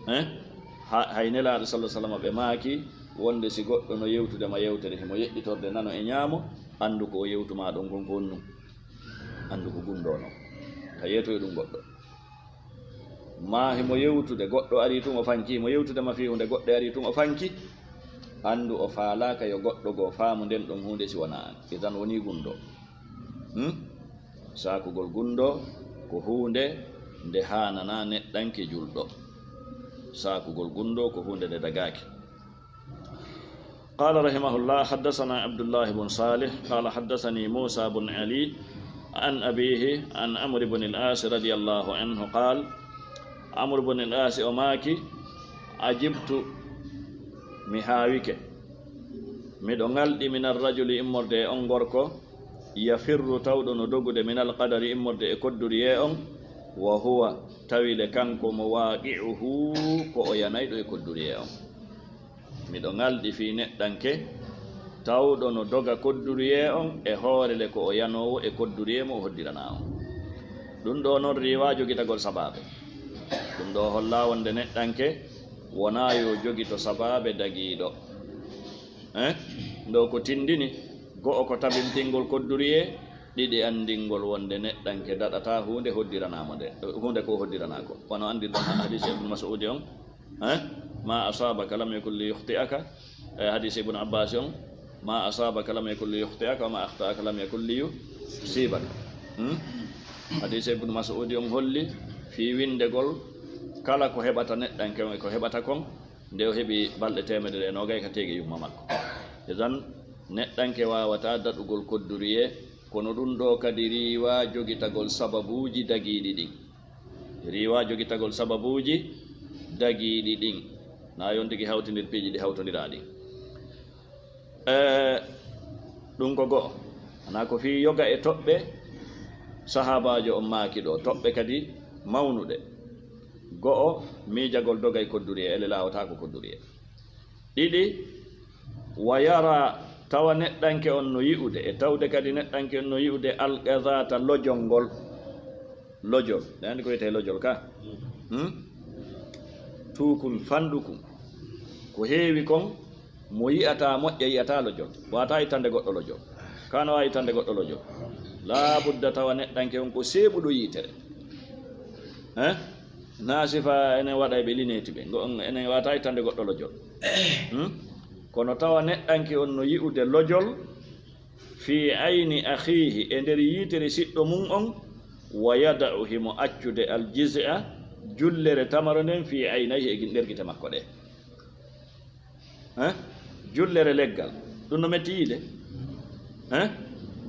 Eh? Ha, hay Nelaaɗo, sallallahu alaihi wasallam, ɓe maaki wonde si goɗɗo no yewtude ma yewtere, himo yeɗɗitorde nano e ñaamo, anndu ko o yewtu maa ɗon kon ko honɗun. Anndu ko gundoo non. Ka yeetoy ɗum goɗɗo. Maa himo yewtude, goɗɗo arii tun o fanki, himo yewtude ma fii hunde, goɗɗo arii tun o fanki. Anndu o faalaaka yo goɗɗo goo faamu nden ɗon huunde si wonaa an. Idan wonii gundoo. Hmm? Saakugol gundoo ko huunde nde haananaa neɗɗanke julɗo. Saakugol gundoo ko huunde nde dagaaki. قال رحمه الله، حدثنا عبد الله بن صالح قال حدثني موسى بن علي عن أبيه عن عمرو بن العاص رضي الله عنه قال، Amr bun al-As o maaki, ajibtu, mi haawike, miɗo ŋalɗi, min ar-rajuli, immorde e on gorko, yafirru, tawɗo no dogude, min al-qadari, immorde e kodduriyee on, wa huwa, tawi le kanko, muwaqi'uhu, ko o yanayɗo e kodduriyee on. Miɗo ŋalɗi fii neɗɗanke tawɗo no doga kodduriyee on e hoore le ko o yanoowo e kodduriyee mo o hoddiranaa on. Ɗun ɗoo non riiwaa jogitagol sabaabe. Ɗun ɗoo hollaa wonde neɗɗanke wonaa yo jogito sabaabe dagiiɗo. Eh? Ɗoo ko tindini, go'o ko tabintingol kodduriyee, ɗiɗi anndingol wonde neɗɗanke daɗataa huunde hoddiranaa mo nde, huunde ko hoddiranaa ko. Wano anndirɗon ha-, hadiisi Ibnu Mas'uudi on, eh? "Ma asaabaka lam yakun li yukhti'aka." Eh, hadiisi Ibnu Abbaas on, "Ma asaabaka lam yakun li yukhti'aka, wa ma akhta'aka lam yakun li yusiibaka." Hmm? Hadiisi Ibnu Mas'uudi on holli fii winndegol kala ko heɓata neɗɗanke on e ko heɓata kon, nde o heɓi balɗe teemedere e noogay ka teege yumma makko. Idan, neɗɗanke waawataa daɗugol kodduriyee, kono ɗun ɗoo kadi riiwaa jogitagol sababuuji dagiiɗi ɗin. Riiwaa jogitagol sababuuji dagiiɗi ɗin. Na yontigi hawtindir piiji ɗi hawtondiraa ɗin. Eh, ɗun ko go'o. Ana ko fii yoga e toɓɓe sahaabaajo on maaki ɗoo, toɓɓe kadi mawnuɗe. Go'o, miijagol dogay kodduriyee, ele laawataa ko kodduriyee. Ɗiɗi, wa yara, tawa neɗɗanke on no yi'ude, e tawde kadi neɗɗanke on no yi'ude alqadata lojol ngol. Lojol, ne anndi ko wiyetee lojol ka? Hmm? Tuukun, fanɗukun. Ko heewi kon, mo yi'ataa moƴƴa, yi'ataa lojol. Waawataa ittande goɗɗo lojol. Kaa no waawi ittande goɗɗo lojol. Laabudda tawa neɗɗanke on ko seeɓuɗo yiitere. Eh? Naa sifa enen waɗa e ɓe lineeti ɓe. Ngo on, enen waawataa ittande goɗɗo lojol. Hmm? Kono tawa neɗɗanke on no yi'ude lojol fii ayni akhiihi, e nder yiitere siɗɗo mun on, wa yada'u, himo accude, al jiz'a, jullere tamaro nden, fii aynayhi, e nder gite makko ɗe. Eh? Jullere leggal. Ɗun no metti yiide? Eh?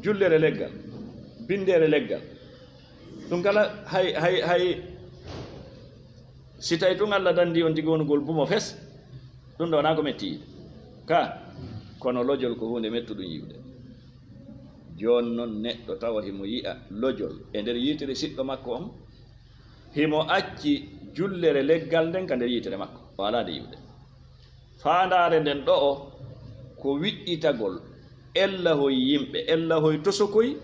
Jullere leggal. Bindeere leggal. Ɗun kala hay, hay, hay, si tawi tun Alla danndi on tigi wonugol bumo fes, ɗun ɗoo wonaa ko metti yiide. Ka, kono lojol ko huunde mettuɗun yi'ude. Jooni non neɗɗo tawa himo yi'a lojol e nder yiitere siɗɗo makko on, himo acci jullere leggal nden ka nder yiitere makko, o alaa nde yi'ude. Faandaare nden ɗoo ko wiɗɗitagol ellahoy yimɓe, ellahoy tosokoy,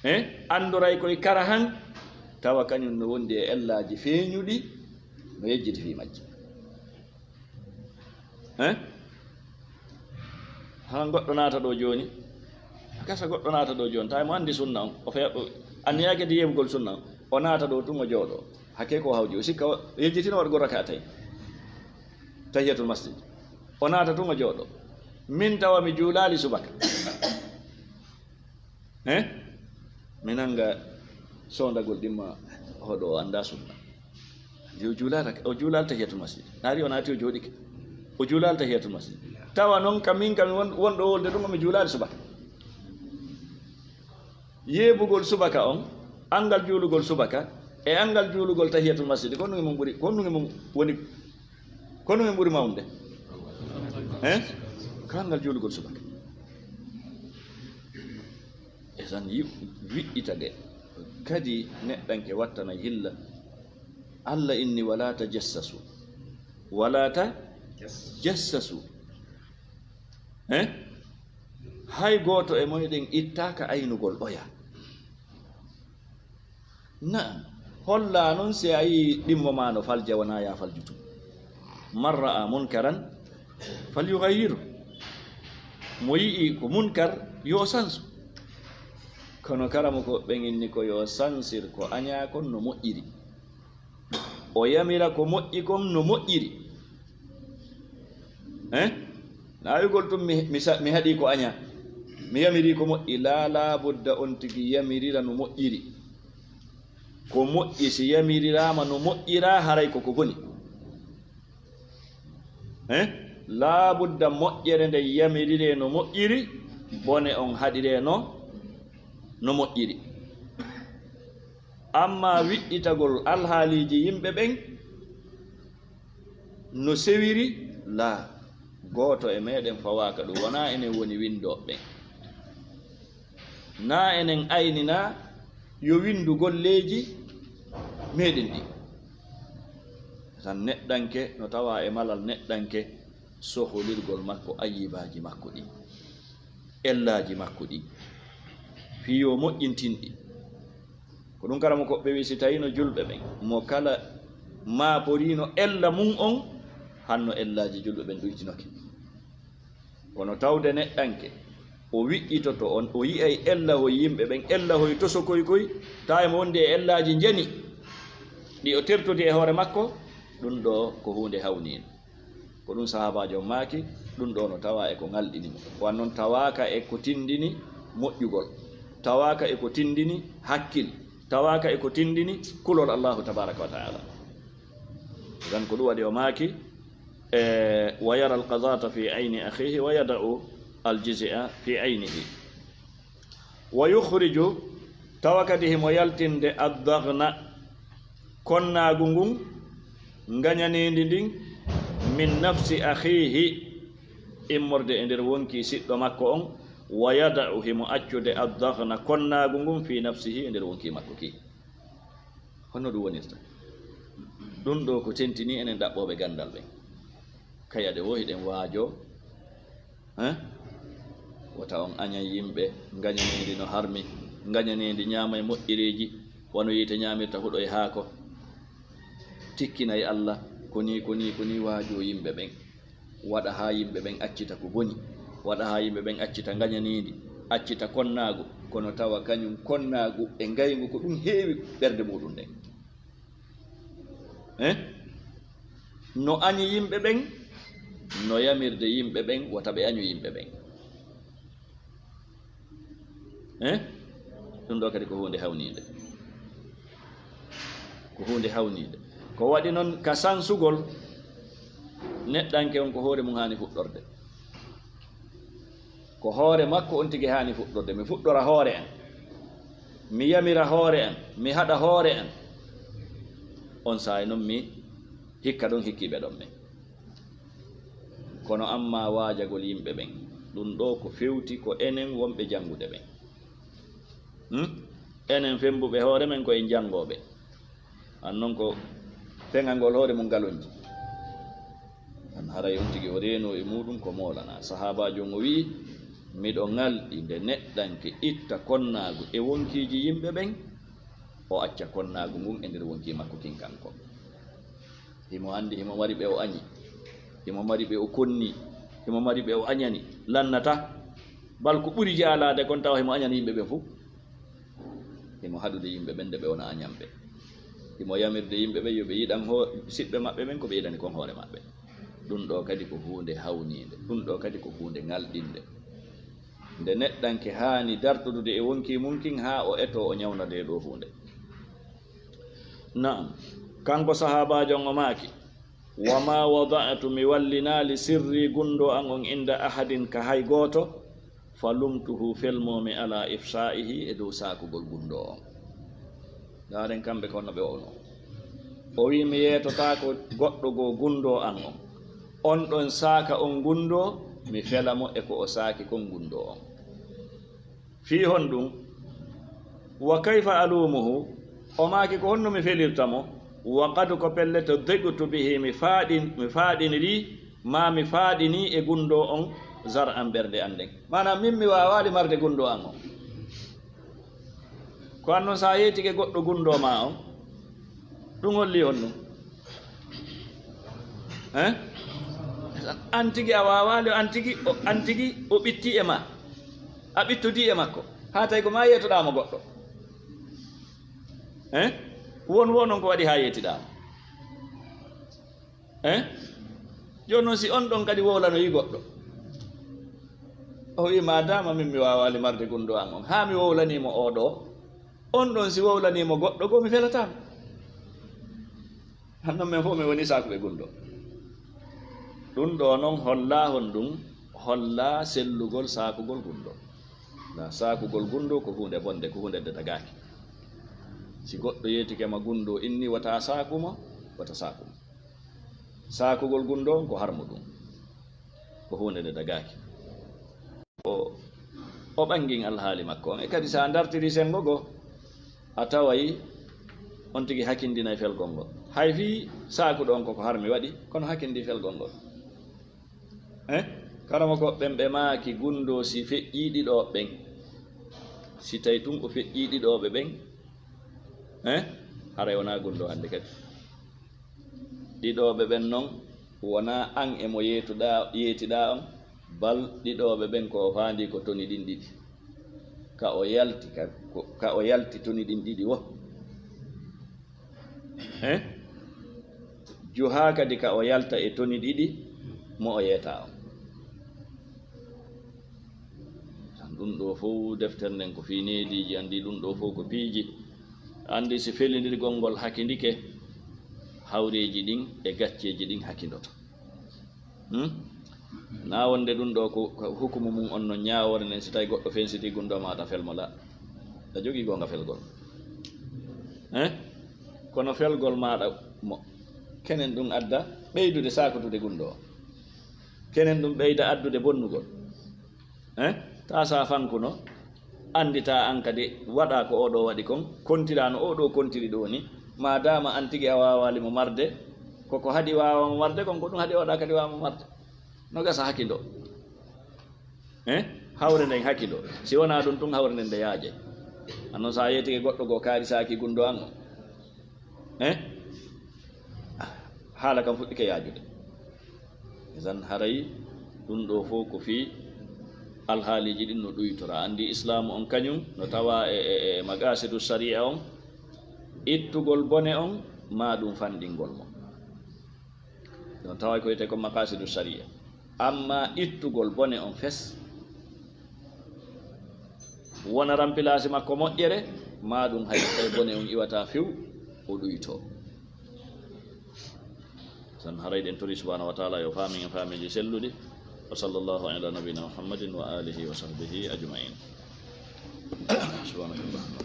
eh, anndoray koy karahan, tawa kañun no wondi e ellaaji feeñuɗi, no yejjiti fii majji. Eh? Haa goɗɗo naata ɗoo jooni, gasa goɗɗo naata ɗoo jooni, tawi mo anndi sunna on, o fe-, o anniyaake de yeɓugol sunna on, o naata ɗoo tun o jooɗoo, hakke ko hawji, o sikka o yejjitino waɗugol raka tawi, tahiyatul masjid, o naata tun o jooɗoo, min tawa mi juulaali subaka. Eh? Mi nannga soondagol ɗimma, hoɗo o anndaa sunna. Yo juulaata, o juulaali tahiyatul masjid. Naari o naati o jooɗike. O juulaali tahiyatul masjid. Tawa non ka min kam won-, wonɗo wolde ɗun, mi juulaali subaka. Yeebugol subaka on, anngal juulugol subaka, e anngal juulugol tahiyatul masjid, ko honɗun e mun ɓuri, ko honɗun e mun woni, ko honɗun e mun ɓuri mawnde? Eh? Ko anngal juulugol subaka. E tan yi-, wiɗɗita de. Kadi neɗɗanke wattana yilla. Alla inni, "Wala tajassasu." Wala tajassasu. Eh? Hay gooto e moyɗen ittaaka aynugol oya. Na'am, hollaa non si a yi'ii ɗimmo maa no falja, wonaa yaa falju tun. "Man ra'a munkaran falyughayyirhu." Mo yi'ii ko munkar, yo o sansu. Kono karamoko ɓen inni ko yo o sansir ko añaa kon no moƴƴiri. O yamira ko moƴƴi kon no moƴƴiri. Eh? Naayugol tun mi, mi sa-, mi haɗii ko añaa. Mi yamirii ko moƴƴi. Laa, laa budda on tigi yamirira no moƴƴiri. Ko moƴƴi si yamiriraama no moƴƴiraa, haray ko ko boni. Eh? Laa budda moƴƴere nden yamiriree no moƴƴiri, bone on haɗiree no, no moƴƴiri. Ammaa wiɗɗitagol alhaaliiji yimɓe ɓen no sewiri, laa, gooto e meɗen fawaaka ɗun, wonaa enen woni winndooɓe ɓen. Naa enen ayninaa yo winndu golleeji meɗen ɗin. Tan neɗɗanke no tawa e malal neɗɗanke soholirgol makko ayyibaaji makko ɗin, ellaaji makko ɗin, fii yo moƴƴintin ɗi. Ko ɗum karamokooɓe ɓe wi'i, si tawii no julɓe ɓen, mo kala maaporino ella mun on, hanno ellaaji julɓe ɓen ɗuytinoke. Kono tawde neɗɗanke, o wiƴƴitoto on, o yi'ay ellahoy yimɓe ɓen, ellahoy tosokoy koy, tawa e mo wondi e ellaaji njeni, ɗi o tertodi e hoore makko, ɗum ɗoo ko huunde hawniinde. Ko ɗum sahaabaajo on maaki, ɗum ɗoo no tawa e ko ŋalɗini mo. Wan non tawaaka e ko tindini moƴƴugol, tawaaka e ko tindini hakkil, tawaaka e ko tindini kulol Allaahu tabaaraka wa ta'aala. Idan ko ɗum waɗi o maaki, e, wa yara alqadata fi ayni akhihi wa yada'u aljiz'a fi aynihi. Wa yukhriju, tawa kadi himo yaltinde addagna, konnaagu ngun, ngañaniindi ndin, min nafsi akhihi, immorde e nder wonkii siɗɗo makko on, wa yada'u, himo accude addagna, konnaagu ngun, fi nafsihi, e nder wonkii makko kii. Honno ɗum wonirta? Ɗum ɗoo ko tentinii enen ɗaɓɓooɓe ganndal ɓen. Kayɗe woo hiɗen waajoo, hein? Wota on añan yimɓe, ngañaneendi no harmi, ngañaneendi ñaamay moƴƴereeji, wano yiite ñaamirta huɗo e haako. Tikkinay Alla, ko nii, ko nii, ko nii waajoo yimɓe ɓen. Waɗa haa yimɓe ɓen accita ko boni, waɗa haa yimɓe ɓen accita ngañaniindi, accita konnaagu, kono tawa kañum konnaagu e ngayngu ko ɗum heewi ɓernde muuɗum nden. Eh? No añi yimɓe ɓen, no yamirde yimɓe ɓen, wota ɓe añu yimɓe ɓen. Eh? Ɗum ɗoo kadi ko huunde hawniinde. Ko huunde hawniinde. Ko waɗi noon ka sansugol, neɗɗanke on ko hoore mum haani fuɗɗorde. Ko hoore makko on tigi haani fuɗɗorde. Mi fuɗɗora hoore an. Mi yamira hoore an. Mi haɗa hoore an. On saa'i noon mi hikka ɗon hikkiiɓe ɗon ɓen. Kono amma waajagol yimɓe ɓen, ɗum ɗoo ko fewti ko enen wonɓe janngude ɓen. Hmm? Enen femmbuɓe hoore men ko en janngooɓe. An non ko feŋangol hoore mum galonji. An haray on tigi o reenoo e muuɗum ko moolanaa. Sahaabaajo on o wi'i, miɗo ŋalɗi nde neɗɗanke itta konnaagu e wonkiiji yimɓe ɓen, o acca konnaagu ngun e nder wonkii makko kin kanko. Himo anndi himo mari ɓe o añi, himo mari ɓe o konni, himo mari ɓe o añani, lannata. Bal ko ɓuri jaalaade kon tawa himo añani yimɓe ɓen fow. Himo haɗude yimɓe ɓen nde ɓe wona añanɓe. Himo yamirde yimɓe ɓen yo ɓe yiɗan hoo-, siɓɓe maɓɓe ɓen ko ɓe yiɗani kon hoore maɓɓe. Ɗum ɗoo kadi ko huunde hawniinde, ɗum ɗoo kadi ko huunde ŋalɗinnde. Nde neɗɗanke haani dartodude e wonkii mum kin haa o etoo o ñawna ndee ɗoo huunde. Naam, kanko sahaabaajo on o maaki, wa ma wada'tu, mi wallinaali sirri gunndoo an on inda ahadin ka hay gooto, fa lumtuhu, felmoomi ala ifsha'ihi, e dow saakugol gunndoo on. Ndaaren kamɓe ko honno ɓe wowno. O wi'i, mi yeetotaako goɗɗo goo gunndoo an on. On ɗon saaka on gunndoo, mi fela mo e ko o saaki kon gunndoo on. Fii honɗum? Wa kayfa alumuhu? O maaki, ko honno mi felirta mo? Wa qad, ko pellet, diqtu bihi, mi faaɗin-, mi faaɗinirii, maa mi faaɗinii e gunndoo on, zar'an, ɓernde an nden. Maanaam, min mi waawaali marde gunndoo an on. Ko an non, so a yeetike goɗɗo gunndoo maa on, ɗum holli honɗum? Hein? An tigi a waawaali, an tigi o, an tigi o ɓittii e maa. A ɓittodii e makko. Haa tawi ko maa yeetoɗaa mo goɗɗo. Hein? Won woo non ko waɗi haa yeetiɗaa mo. Eh? Jooni noon, si on ɗon kadi wowlanoyi goɗɗo, o wi'i, maadaama min mi waawaali marde gunndoo an on, haa mi wowlanii mo oo ɗoo, on ɗon si wowlanii mo goɗɗo goo, mi felataa mo. Hanno men fof min woni saakuɓe gunndoo. Ɗum ɗoo noon hollaa honɗum? Hollaa sellugol saakugol gunndoo. Na saakugol gunndoo ko huunde bonnde, ko huunde nde dagaaki. Si goɗɗo yeetike ma gunndoo inni, wota saaku mo, wota saaku mo. Saakugol gunndoo on ko harmuɗum, ko huunde nde dagaaki. O, o ɓanngin alhaali makko on. E kadi, so a ndartirii senngo goo, a taway on tigi hakindinay felgol ngol. Hay fii saaku ɗon ko ko har mi waɗi, kono hakkindi felgol ngol. Eh? Karamoko ɓen ɓe maaki gundoo si feƴƴii ɗiɗo ɓen. Si tawi tun o feƴƴii ɗiɗooɓe ɓen, eh? Haray wonaa gundoo hannde kadi. Ɗiɗooɓe ɓen non, wonaa an e mo yeetuɗaa, yeetiɗaa on, bal ɗiɗooɓe ɓen ko o faandii ko toni ɗin ɗiɗi. Ka o yalti, ka, ko, ka o yalti toni ɗin ɗiɗi wo. Eh? Juhaa kadi ka o yalta e toni ɗiɗi mo o yeetaa on. Tan ɗun ɗoo fow deftere nden ko fii neediiji, anndi ɗun ɗoo fow ko piiji. Anndi si felindirgol ngol hakindike, hawreeji ɗin e gacceeji ɗin hakindoto. Hmm? Naa wonde ɗun ɗoo ko, ko hukumu mun on no ñaawoore nden, si tawi goɗɗo fensitii gundoo maaɗa fel mo la. A jogii goonga felgol. Eh? Kono felgol maaɗa mo, kenen ɗun adda ɓeydude saakutude gundoo. Kenen ɗun ɓeyda addude bonnugol. Eh? Taa sa fankuno, anndita an kadi waɗa ko oo ɗoo waɗi kon, kontira no oo ɗoo kontiri ɗoo ni, maadaama an tigi a waawaali mo marde, ko ko haɗi waawa mo marde kon, ko ɗun haɗi oo ɗaa kadi waawa mo marde. No gasa hakindo. Eh? Hawre nden hakindo. Si wonaa ɗun tun hawre nden nde yaaje. Annon sa yeetike goɗɗo goo kaarisaaki gundoo an o. Eh? Haala kan fuɗɗike yaajude. Idan haray ɗun ɗoo fow ko fii alhaaliiji ɗin no ɗuytora. Anndi Islaamu on kañun no tawaa e, e, e maqaasidu sari'a on, ittugol bone on, maa ɗun fanɗingol mo. Ɗon tawaa ko wiyetee ko maqaasidu sari'a. Amma ittugol bone on fes, wona rampilaasi makko moƴƴere, maa ɗun hay tawi bone on iwata few, o ɗuytoo. Tan haray ɗen tori subhanahu wa ta'ala yo faamin en faamiji selluɗi. Wa sallallahu ala nabina Muhammadin wa alihi wa sahbihi ajma'in. Subhanakallahumma.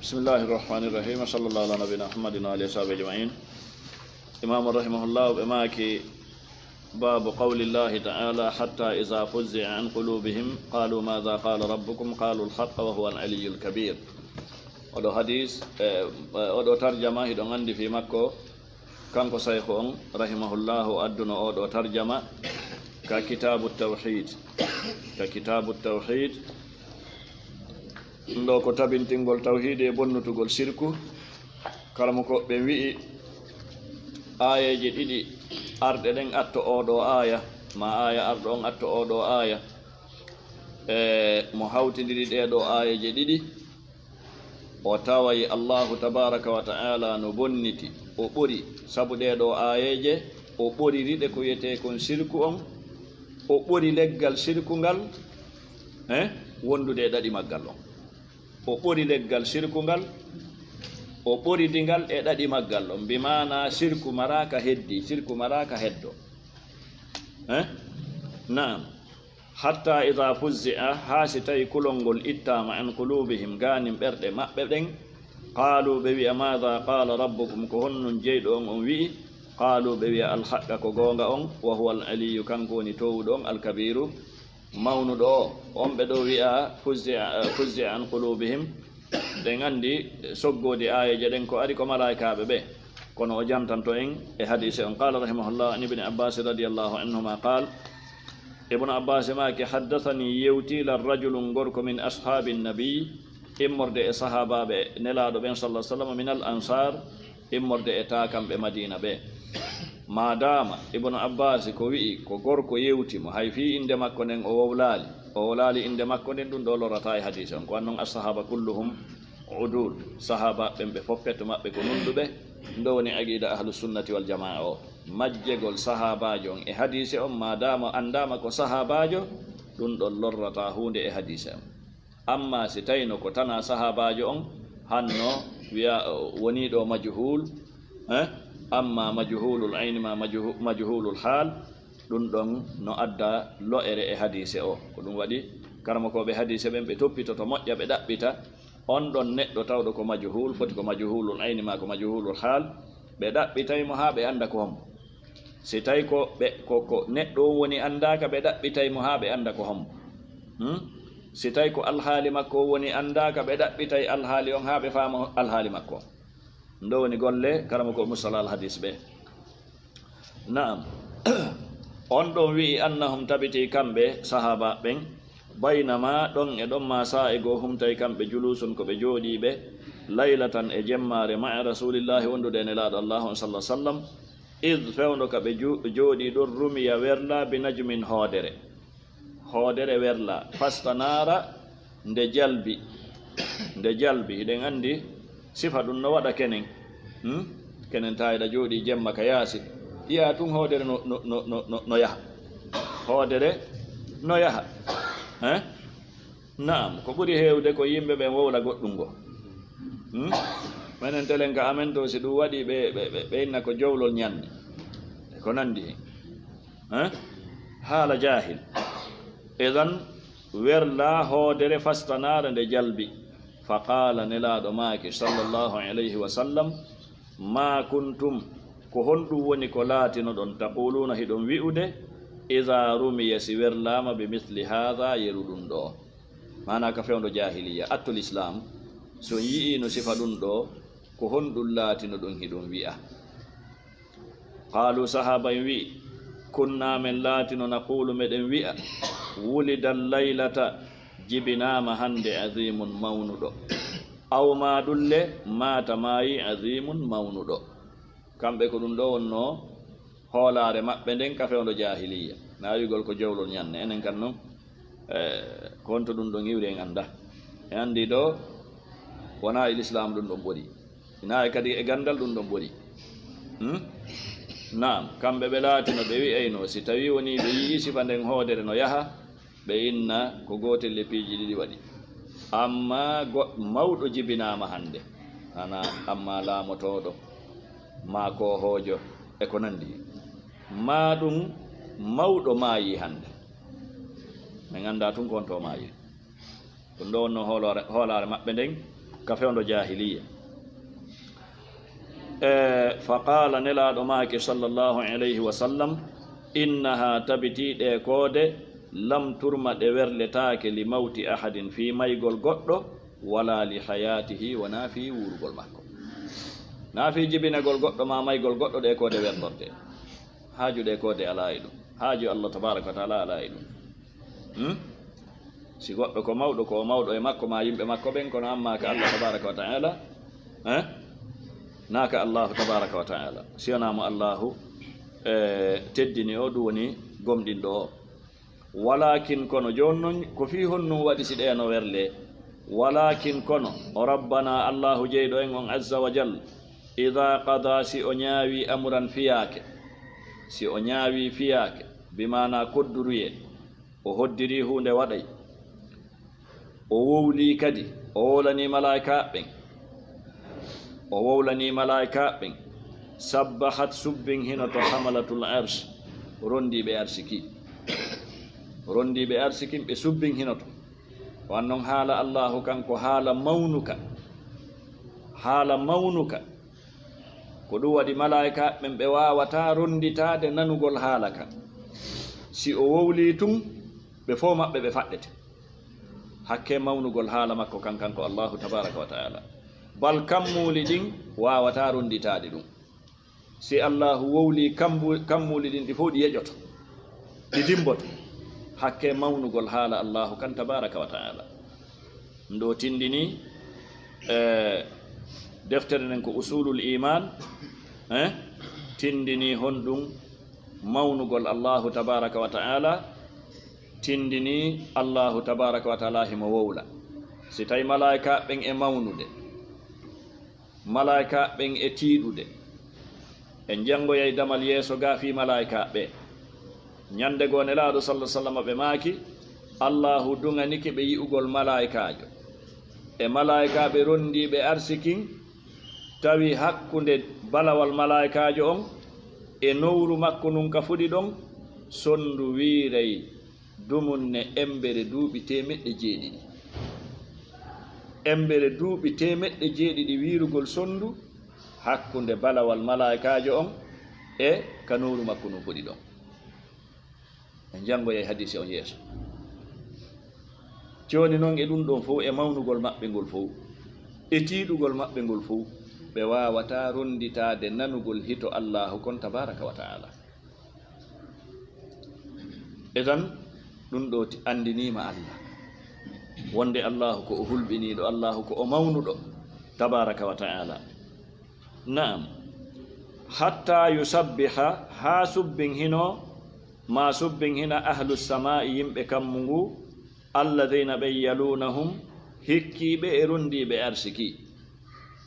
بسم الله الرحمن الرحيم. وصلى الله على نبينا محمد وعلى آله وصحبه أجمعين. Imaamu rahimahullahu ɓe maaki, باب قول الله تعالى: حتى إذا فزع عن قلوبهم قالوا ماذا قال ربكم قالوا الحق وهو العلي الكبير. Oɗo hadis, eh, oɗo tarjama, hiɗon anndi fii makko, kanko sayhu on, rahimahullahu, adduno oɗo tarjama ka kitaabu tawhid. Ka kitaabu tawhid, ɗun ɗoo ko tabintingol tawhiidi e bonnutugol sirku. Karamoko ɓe wi'i, aayeeje ɗiɗi arɗe ɗen atto oo ɗoo aaya, maa aaya arɗo on atto oo ɗoo aaya. E mo hawtindiri ɗee ɗoo aayeeje ɗiɗi, o taway Allahu tabaraka wa ta'ala no bonniti, o ɓori, sabu ɗee ɗoo aayeeje, o ɓoriri ɗe ko wiyetee kon sirku on, o ɓori leggal sirku ngal, eh, wondude e ɗaɗi maggal on. O ɓori leggal sirku ngal, o ɓoridi ngal e ɗaɗi maggal on. Bi maana sirku maraaka heddi, sirku maraaka heddo. Eh? Naam. Hatta idha fuzzi'a, haa si tawi kulol ngol ittaama, an qulubihim, gaanin ɓerɗe maɓɓe ɗen, qaalu, ɓe wi'a, maadha qaala rabbukum, ko honɗun jeyɗo on on wi'i? Qaalu, ɓe wi'a, alhaqqa, ko goonga on, wa huwa al-aliyyu, kanko woni toowuɗo on, alkabiiru, mawnuɗo o. On ɓe ɗoo wi'a, fuzzi'a, fuzzi'a an qulubihim, ɗen anndi soggoodi aayeeje ɗen ko ari ko malaa'ikaaɓe ɓe, kono o jantanto en e hadiise on. Qaala rahimahullah, an Ibni Abbaas radiyallahu anhuma qaal, Ibnu Abbaas maaki, haddathanii, yewtii lan rajulun, gorko, min ashaabi nabi, immorde e sahaabaaɓe Nelaaɗo ɓen, sallallahu alaihi wasallam, min al ansaar, immorde e taakamɓe Madiina ɓe. Maadaama Ibnu Abbaas ko wi'i ko gorko yewti mo, hay fii innde makko nden o wowlaali, o wowlaali innde makko nden, ɗun ɗoo lorrataa e hadiise on. Ko an non, as-sahaaba kulluhum udul, sahaaba ɓen ɓe fow petto maɓɓe ko nunɗuɓe. Ɗun ɗoo woni aqiida ahlu sunnati wal jamaa o, majjegol sahaabaajo on e hadiise on, maadaama anndaama ko sahaabaajo, ɗun ɗon lorrataa huunde e hadiise on. Amma si tawino ko tanaa sahaabaajo on, hanno wi'a, o wonii ɗoo majhuul, eh? Amma majhuulul ayni maa majhu-, majhuulul haal, ɗun ɗon no adda lo'ere e hadiise o. Ko ɗun waɗi karamokooɓe hadiise ɓen ɓe toppitoto moƴƴa, ɓe ɗaɓɓita on ɗon neɗɗo tawɗo ko majhuul, foti ko majhuulul ayni maa ko majhuulul haal, ɓe ɗaɓɓitay mo haa ɓe annda ko hombo. Si tawi ko ɓe, ko, ko neɗɗo on woni anndaaka, ɓe ɗaɓɓitay mo haa ɓe annda ko hombo. Hmm? Si tawi ko alhaali makko o woni anndaaka, ɓe ɗaɓɓitay alhaali on haa ɓe faama alhaali makko on. Ɗo woni golle karamoko Musala al Hadis ɓe. Naam. On ɗon wi'i, annahum, tabiti kamɓe sahaaba ɓen, baynama ɗon e ɗon ma saa'i goo hum tawi kamɓe juluusun ko ɓe jooɗiiɓe, laylatan e jemmaare, ma'a Rasuulillaahi wondude e Nelaaɗo Allaahu on sallallaahu alayhi wa sallam, id fewndo ka ɓe ju-, jooɗii ɗon, rumiya werlaa, bi najmin hoodere. Hoodere werlaa, fastanaara nde jalbi, nde jalbi, hiɗen anndi sifa ɗum no waɗa kenen. Hmm? Kenen taayɗa jooɗii jemma ka yaasi, yi'a tun hoodere no, no, no, no, no, no yaha. Hoodere no yaha. Eh? Naam, ko ɓuri heewde ko yimɓe ɓen wowla goɗɗum ngo. Hmm? Menen telen ka amen to, si ɗum waɗi ɓe, ɓe, ɓe, ɓe inna ko jowlol ñanni. E ko nanndi hen. Eh? Haala jaahil. Idan, werlaa hoodere fastanaare nde jalbi. Fa qaala, Nelaaɗo maaki, sallallaahu alayhi wa sallam, maa kuntum, ko honɗum woni ko laatinoɗon, taquluuna, hiɗon wi'ude, idaa rumiya, si werlaama, bi misli haada, yeru ɗum ɗoo? Maanaa ka fewndo jaahiliya, attul islaam, si on yi'iino sifa ɗum ɗoo, ko honɗum laatinoɗon hiɗon wi'a? Qaalu, sahaaba en wi'i, kunnaa, men laatino, naquulu, meɗen wi'a, wulida laylata, jibinaama hannde, aziimun, mawnuɗo. Aw maa ɗum le, maata, maayi, aziimun, mawnuɗo. Kamɓe ko ɗum ɗoo wonnoo hoolaare maɓɓe nden ka fewndo jaahiliya. Na wi'ugol ko jowlol ñanne. Enen kan non, eh, ko honto ɗum ɗon iwri en anndaa. En anndi ɗoo, wonaa e lislaam ɗum ɗon ɓuri. Hinaa e kadi e ganndal ɗum ɗon ɓuri. Hmm? Naam, kamɓe ɓe laatino ɓe wi'ayno, si tawii wonii ɓe yi'ii sifa nden hoodere no yaha, ɓe inna ko gootel e piiji ɗiɗi waɗi. Ammaa go-, mawɗo jibinaama hannde, hana ammaa laamotooɗo, maa koohoojo, e ko nanndi. Maa ɗum mawɗo maayii hannde. Min anndaa tun ko honto maayii. Ɗum ɗoo wonnoo hoolaare, hoolaare maɓɓe nden ka fewndo jaahiliya. E, fa qaala, Nelaaɗo maaki, sallallaahu alayhi wa sallam, innahaa, tabitii ɗee koode, lam turma, ɗe werletaake, li mawti ahadin, fii maygol goɗɗo, walaa li hayaatihi, wonaa fii wuurugol makko. Naa fii jibinagol goɗɗo maa maygol goɗɗo ɗee koode werlortee. Haaju ɗee koode alaa e ɗum. Haaju Allah tabaaraka wa taala alaa e ɗum. Hmm? Si goɗɗo ko mawɗo, ko o mawɗo e makko maa yimɓe makko ɓen, kono ammaa ka Allah tabaaraka wa taala, eh? Naa ka Allahu tabaaraka wa taala. Si wonaa mo Allahu, eh, teddini o, ɗum woni gomɗinɗo o. Walaakin, kono jooni non, ko fii honɗum waɗi si ɗee no werlee? Walaakin, kono, o Rabbanaa, Allahu jeyɗo en on, azza wa jal, idaa qadaa, si o ñaawii, amuran, fiyaake, si o ñaawii fiyaake, bi maanaa kodduruyee, o hoddirii huunde waɗay, o wowlii kadi, o wowlanii malaa'ikaaɓe ɓen, o wowlanii malaa'ikaaɓe ɓen, sabbahat, subbin hinoto, hamalatul arsh, ronndiiɓe arsi kin, ronndiiɓe arsi kin ɓe subbin hinoto. Wan non haala Allaahu kan ko haala mawnuka, haala mawnuka. Ko ɗum waɗi malaa'ikaaɓe ɓen ɓe waawataa ronnditaade nanugol haala kan. Si o wowlii tun, ɓe fow maɓɓe ɓe faɗɗete. Hakkee mawnugol haala makko kan, kanko Allaahu tabaaraka wa taala. Bal kammuuli ɗin waawataa ronnditaade ɗum. Si Allaahu wowlii kambu-, kammuuli ɗin, ɗi fow ɗi yeƴoto, ɗi dimmboto. Hakkee mawnugol haala Allaahu kan tabaaraka wa taala. Ɗum ɗoo tinndinii, eh, deftere nden ko Usuulul Iimaan, eh, tinndinii honɗum mawnugol Allaahu tabaaraka wa taala, tinndinii Allaahu tabaaraka wa taala himo wowla. Si tawi malaa'ikaaɓe ɓen e mawnude, malaa'ikaaɓe ɓen e tiiɗude. En janngoyay damal yeeso gaa fii malaa'ikaaɓe ɓe. Ñannde goo Nelaaɗo, sallallaahu alayhi wa sallam, ɓe maaki, Allaahu duŋanike ɓe yi'ugol malaa'ikaajo. E malaa'ikaaɓe ronndiiɓe arsi kin, tawi hakkunde balawal malaa'ikaajo on e nowru makko ndun ka fuɗi ɗon, sonndu wiiray dumunne embere duuɓi teemeɗɗe jeeɗiɗi. Embere duuɓi teemeɗɗe jeeɗiɗi wiirugol sonndu hakkunde balawal malaa'ikaajo on e ka nowru makko ndun fuɗi ɗon. En janngoyay hadiisi on yeeso. Jooni noon e ɗum ɗoon fof, e mawnugol maɓɓe ngol fof, e tiiɗugol maɓɓe ngol fof, ɓe waawataa ronnditaade nanugol hito Allaahu kon tabaaraka wa ta'aala. Idan, ɗum ɗo ti-, anndiniima Allah, wonde Allaahu ko o hulɓiniiɗo, Allaahu ko o mawnuɗo, tabaaraka wa ta'aala. Naam. Hatta yusabbiha, haa subbin hino, ma subbin hina ahlu samaa'i, yimɓe kammu ngu, alladhina ɓe yalunahum, hikkiiɓe e ronndiiɓe arsiki.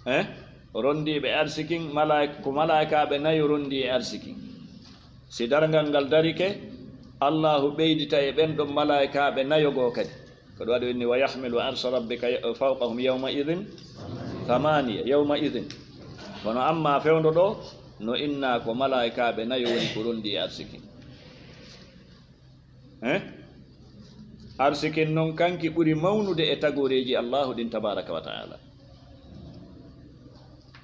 Eh? Ronndiiɓe arsikin, malaik-, ko malaikaaɓe nayo ronndi e arsikin. Si darngal ngal darike, Allaahu ɓeydita e ɓen ɗon malaikaaɓe nayo goo kadi. Ko ɗum waɗi o inni, "Wa yahmilu arsha rabbika fawqahum yawma idhin thamaniya, yawma idhin." Kono amma fewndo ɗo, no innaa ko malaikaaɓe nayo woni ko ronndi e arsikin. Eh? Arsikin noon kanki ɓuri mawnude e tagooreeji Allaahu ɗin tabaaraka wa ta'aala.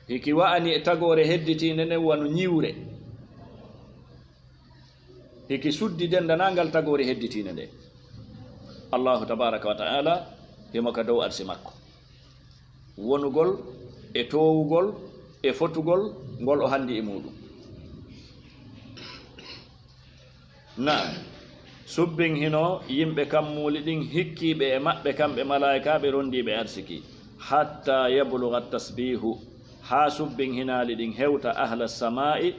Hiki wa'ani e tagoore hedditiinde nden wano ñiwre. Hiki suddi denndanangal tagoore hedditiinde nde. Allaahu tabaaraka wa ta'aala himo ka dow arsi makko. Wonugol e toowugol e fotugol ngol o hanndi e muuɗum. Naam, subbin hino yimɓe kammuuli ɗin hikkiiɓe e maɓɓe kamɓe malaa'ikaaɓe ronndiiɓe arsiki, hatta yabluga tasbihu, haa subbin hinaali ɗin hewta ahla samaa'i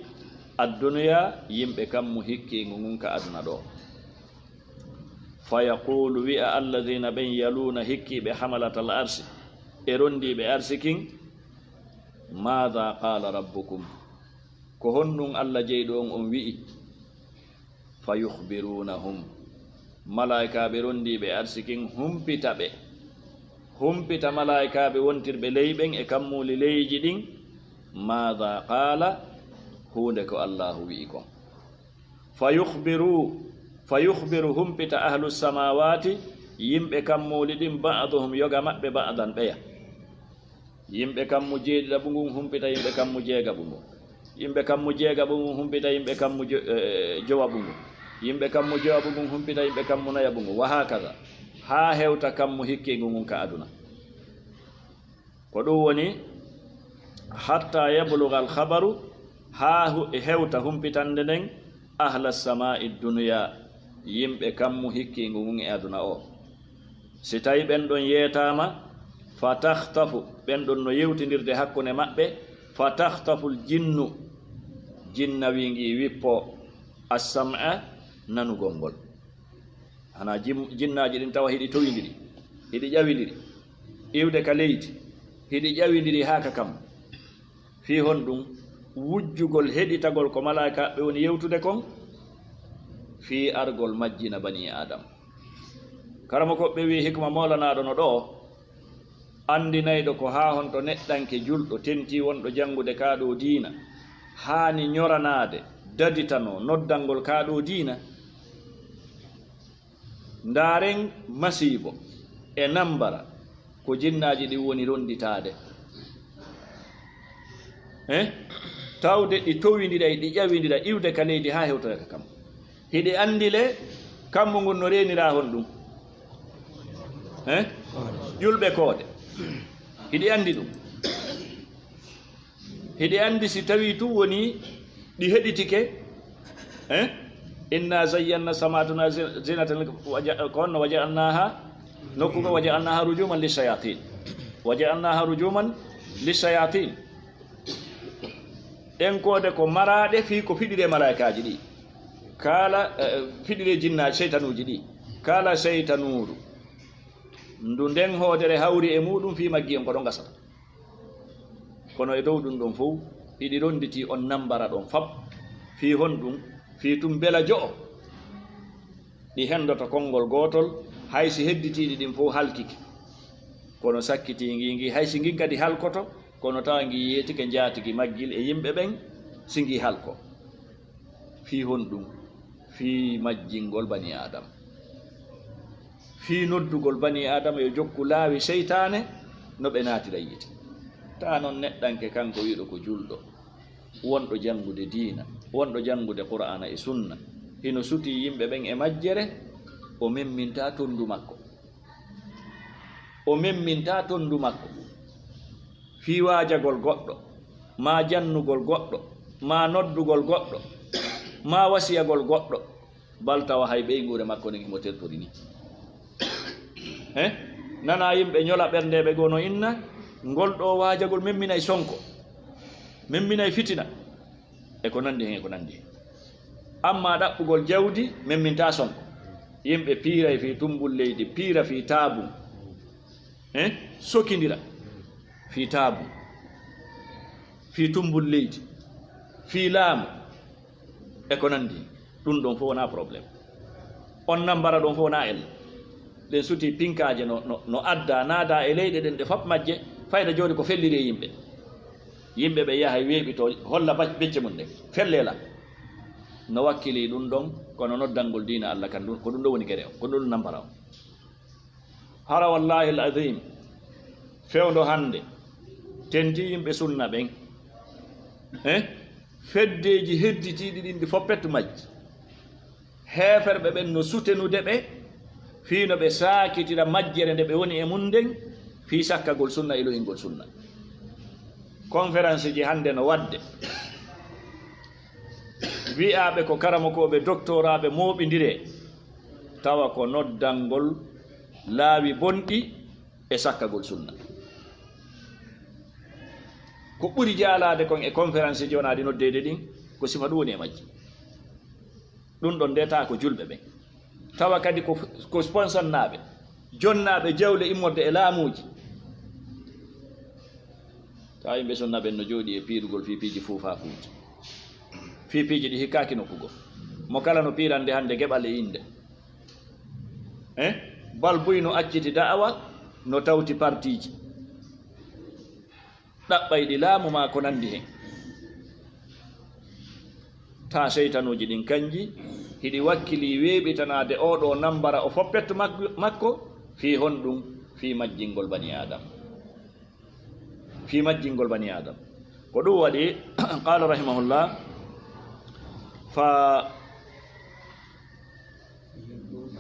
addunya, yimɓe kammu hikkiingu ngun ka aduna ɗo. Fa yaqulu, wi'a alladhina ɓen yaluuna hikkiiɓe hamalatal arsi e ronndiiɓe arsikin, maadha qala rabbukum, ko honɗum Allah jeyɗo on on wi'i? Fa yukhbirunahum, malaa'ikaaɓe ronndiiɓe arsikin humpita ɓe, humpita malaa'ikaaɓe wontirɓe ley ɓen e kammuuli leyji ɗin, maadha qala, huunde ko Allaahu wi'i kon. Fa yukhbiru, fa yukhbiru, humpita ahlu samawati, yimɓe kammuuli ɗin, ba'duhum, yoga maɓɓe, ba'dan, ɓeya. Yimɓe kammu jeeɗiɗaɓu ngun humpita yimɓe kammu jeegaɓu ngun. Yimɓe kammu jeegaɓu ngun humpita yimɓe kammu jo-, eh, jowaɓu ngun. Yimɓe kammu jowaɓu ngun humpita yimɓe kammu nayaɓu ngun. Wa hakaza. Haa hewta kammu hikkiingu ngun ka aduna. Ko ɗum woni, hatta yabluga al-khabaru, haa hu-, hewta humpitande nden, ahla samaa'i dunya, yimɓe kammu hikkiingu ngun e aduna o. Si tawi ɓen ɗon yeetaama, fa takhtafu, ɓen ɗon no yewtindirde hakkunde maɓɓe, fa takhtaful jinnu, jinnawi ngi wippo, as-sam'a, nanugol ngol. Hana jim-, jinnaaji ɗin tawa hiɗi towindiri, hiɗi ƴawindiri, iwde ka leydi, hiɗi ƴawindiri haa ka kam. Fii honɗum? Wujjugol heɗitagol ko malaa'ikaaɓe woni yewtude kon, fii argol majjina banii Aadama. Karamokooɓe ɓe wi'i hikma moolanaaɗo no ɗoo, anndinayɗo ko haa honto neɗɗanke julɗo tentii wonɗo janngude kaa ɗoo diina, haani ñoranaade, daditanoo noddangol kaa ɗoo diina. Ndaaren masiibo e nambara ko jinnaaji ɗin woni ronnditaade. Eh? Tawde ɗi towindira, ɗi ƴawindira, iwde ka leydi haa hewtoya ka kammu. Hiɗi anndi le, kammu ngun no reenira honɗum? Eh? Ƴulɓe koode. Hiɗi anndi ɗum? Hiɗi anndi si tawii tun woni ɗi heɗitike, eh? Inna zayyanna samaa duna zi-, zinatan, waja-, ko honno? Waja'alnaha, nokku ko, waja'alnaha rujuman lishayatin. Waja'alnaha rujuman lishayatin. Ɗen koode ko maraaɗe fii ko fiɗiree malaa'ikaaji ɗi. Kala, eh, fiɗiree jinnaaji, seytanuuji ɗi. Kala seytanuuru ndu nden hoodere hawri e muuɗum, fii maggi on ko ɗon gasata. Kono e dow ɗum ɗon fow, hiɗi ronnditii on nambara ɗon fab. Fii honɗum? Fii tun bela jo'o ɗi henndoto konngol gootol, hay si hedditiiɗi ɗin fow halkike. Kono sakkitii ngii, ngii hay si ngin kadi halkoto, kono tawa ngii yeetike njaatigi maggil e yimɓe ɓen, si ngii halko. Fii honɗum? Fii majjingol banii Aadama. Fii noddugol banii Aadama yo jokku laawi seytaane no ɓe naatira yiite. Taa non neɗɗanke kanko wi'uɗo ko julɗo, wonɗo janngude diina, wonɗo janngude Qur'aana e Sunna, hino sutii yimɓe ɓen e majjere, o memmintaa tonndu makko. O memminta tonndu makko fii waajagol goɗɗo, maa jannugol goɗɗo, maa noddugol goɗɗo, maa wasiyagol goɗɗo, bal tawa hay ɓeynguure makko nden himo tertori ni. He? Nana yimɓe ñola ɓerndeeɓe goo no inna, ngol ɗoo waajagol memminay Sonko, memminay fitina, e ko nanndi hen, e ko nanndi hen. Amma ɗaɓɓugol jawdi memminta Sonko. Yimɓe piiray fii tumbul leydi, piira fii taabun. He? Sokindira fii taabun, fii tumbul leydi, fii laamu, e ko nanndi. Ɗun ɗon fof wonaa problème. On nambara ɗon fof wonaa ella. Ɗen sutii pinkaaje no, no, no adda, naada e leyɗe ɗen ɗe fop majje, fayda jooni ko felliri e yimɓe. Yimɓe ɓe yaha weeɓito, holla bac-, becce mun ɗen, fellela. No wakkilii ɗun ɗon, kono noddangol diina Alla kan ɗun, ko ɗun ɗon woni gere on, ko ɗun ɗon nambara on. Hara wallaahi al-aziim, fewndo hannde, tentii yimɓe sunna ɓen. Eh? Feddeeji hedditiiɗi ɗin ɗi foppet majji. Heeferɓe ɓen no sutenude ɓe, fii no ɓe saakitira majjere nde ɓe woni e mun nden, fii sakkagol sunna e lo'ingol sunna. Konferansiiji hannde no waɗde. Wi'aaɓe ko karamokooɓe, doktoraaɓe, mooɓindiree, tawa ko noddangol laawi bonɗi e sakkagol sunna. Ko ɓuri jaalaade kon e konferansiiji wonaa ɗi noddeede ɗin, ko sifa ɗun woni e majji. Ɗun ɗon nde taa ko julɓe ɓen. Tawa kadi ko, ko sponsonnaaɓe, jonnaaɓe jawle immorde e laamuuji. Tawa yimɓe sunna ɓen no jooɗii e piirugol fii piiji fuufaafuuji, fii piiji ɗi hikkaaki nokku goo. Mo kala no piirande hannde geɓal e innde. Eh? Bal buy no acciti da'awa, no tawti partiiji. Ɗaɓɓay ɗi laamu maa ko nanndi hen. Taa seytanuuji ɗin kanji, hiɗi wakkilii weeɓitanaade oo ɗoo nambara o foppet mak-, makko, fii honɗun? Fii majjingol bani Aadama. Fii majjingol bani Aadama. Ko ɗun waɗi, qaala rahimahullah, fa,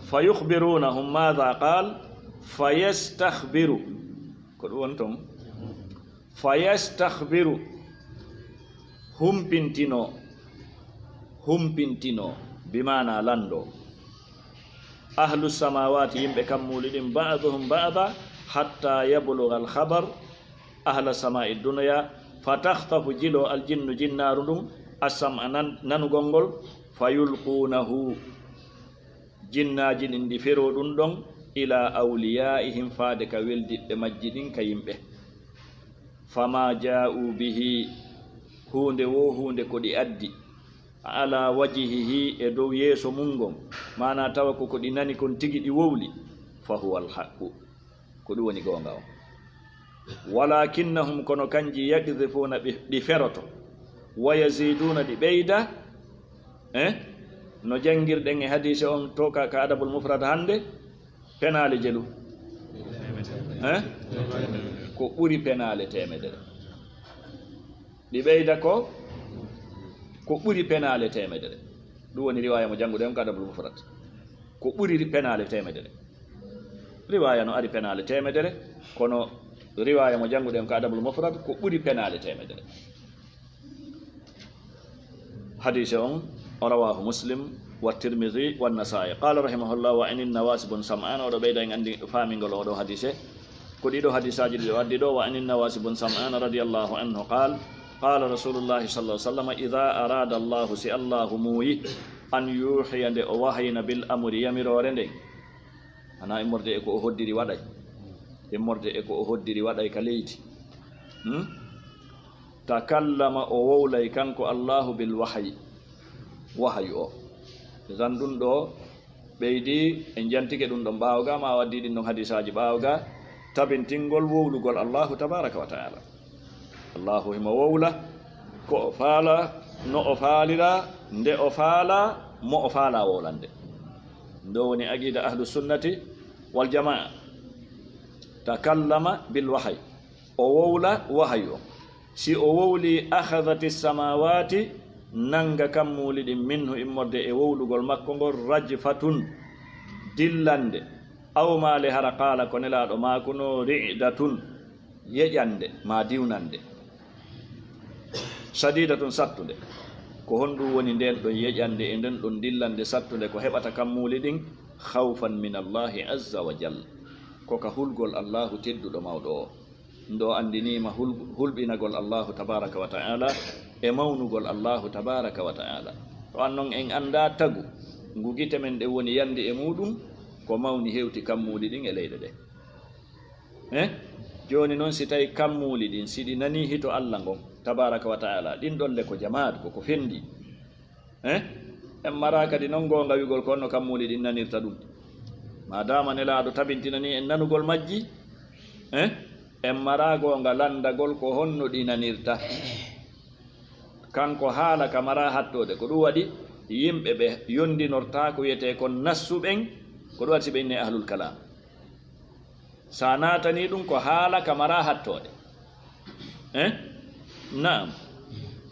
fa yukhbirunahum maadha qaal, fa yastakhbiru. Ko ɗun woni ton? Fa yastakhbiru, humpintinoo, humpintinoo, bi maanaa lanndoo. Ahlu samaawaati, yimɓe kammuuli ɗin, ba'duhum ba'da, hatta yablugha al-khabar ahla samaa'i dunya, fa takhtafu, jiloo al-jinnu, jinnaaru ndun, as-sam'a, nan-, nanugol ngol, fa yulquunahu, jinnaaji ɗin ɗi feroo ɗun ɗon, ilaa awliyaa'ihim, faade ka weldiɓɓe majji ɗin ka yimɓe. Famaa jaa'uu bihi, huunde woo huunde ko ɗi addi, alaa wajhihi, e dow yeeso mun ngon, maanaa tawa ko ko ɗi nani kon tigi ɗi wowli, fa huwa al-haqqu, ko ɗun woni goonga on. Walaakinnahum, kono kanji, yaqdhifuuna, ɓe, ɗi feroto, wa yaziiduuna, ɗi ɓeyda, eh? No janngirɗen e hadiise on to ka, ka Adabul Mufrad hannde, penaale jelu. Eh? Ko ɓuri penaale teemedere. Ɗi ɓeyda ko, ko ɓuri penaale teemedere. Ɗun woni riwaaya mo jannguɗen on ka Adabul Mufrad. Ko ɓuri penaale teemedere. Riwaaya no ari penaale teemedere, kono riwaaya mo jannguɗen ka Adabul Mufrad ko ɓuri penaale teemedere. Hadiise on, o rawaahu Muslim wa Tirmidhi wa Nasaa'i. Qaala rahimahullah, wa anin Nawaas bun Sam'aan, oɗo ɓeyda en anndi faamingol oɗo hadiise. Ko ɗiɗo hadiisaaji ɗi o addi ɗo, wa anin Nawaas bun Sam'aan radiyallahu anhu qaal, qaala Rasuulullaahi sallallaahu alayhi wa sallam, idaa araada Allaahu, si Allaahu muuyi, an yuuhiya, nde o wahayna, bil amri, yamiroore nden, hanaa immorde e ko o hoddiri waɗay, immorde e ko o hoddiri waɗay ka leydi. Hmm? Takallama, o wowlay kanko Allaahu bil wahyi, wahayu o. Zan ɗun ɗo ɓeydi, en jantike ɗun ɗon ɓaawo ga, ma o addi ɗin ɗon hadiisaaji ɓaawo ga, tabintingol wowlugol Allaahu tabaaraka wa ta'aala. Allaahu himo wowla ko o faala, no o faalira, nde o faala, mo o faala wowlande. Ndo woni aqiida ahlu sunnati wal jamaa. Takallama bil wahyi. O wowla wahayu on. Si o wowli, akhadhati samawati, nanga kammuuli ɗin, minhu, immorde e wowlugol makko ngol, rajfatun, dillande, Aw maale hara qaala ko Nelaaɗo maakunoo ri'datun, yeƴannde maa diwnannde, shadiidatun sattunde. Ko honɗum woni ndeen ɗon yeƴannde e ndeen ɗon dillannde sattunde ko heɓata kammuuli ɗin? Khawfan min Allaahi azza wa jal, ko ka hulgol Allaahu tedduɗo mawɗo o. Nde o anndiniima hul-, hulɓinagol Allaahu tabaaraka wa ta'aala e mawnugol Allaahu tabaaraka wa ta'aala. To an non en anndaa tagu ngu gite men ɗen woni yanndi e muuɗum, ko mawni hewti kammuuli ɗin e leyɗe ɗe. Eh? Jooni non si tawi kammuuli ɗin, si ɗi nanii hito Alla ngon tabaaraka wa ta'aala, ɗin ɗon le ko jamaat, ko ko fenndii. Eh? En maraa kadi non goonga wi'ugol ko honno kammuuli ɗin nanirta ɗum. Maadaama Nelaaɗo tabintinanii en nanugol majji, eh? En maraa goonga lanndagol ko honno ɗi nanirta. Kanko haala ka maraa hattoode, ko ɗum waɗi yimɓe ɓe yonndinortaa ko wiyetee kon nassu ɓen, ko ɗum waɗi si ɓe innee ahlul kalaam. So a naatanii ɗum ko haala ka maraa hattoode. Eh? Naam.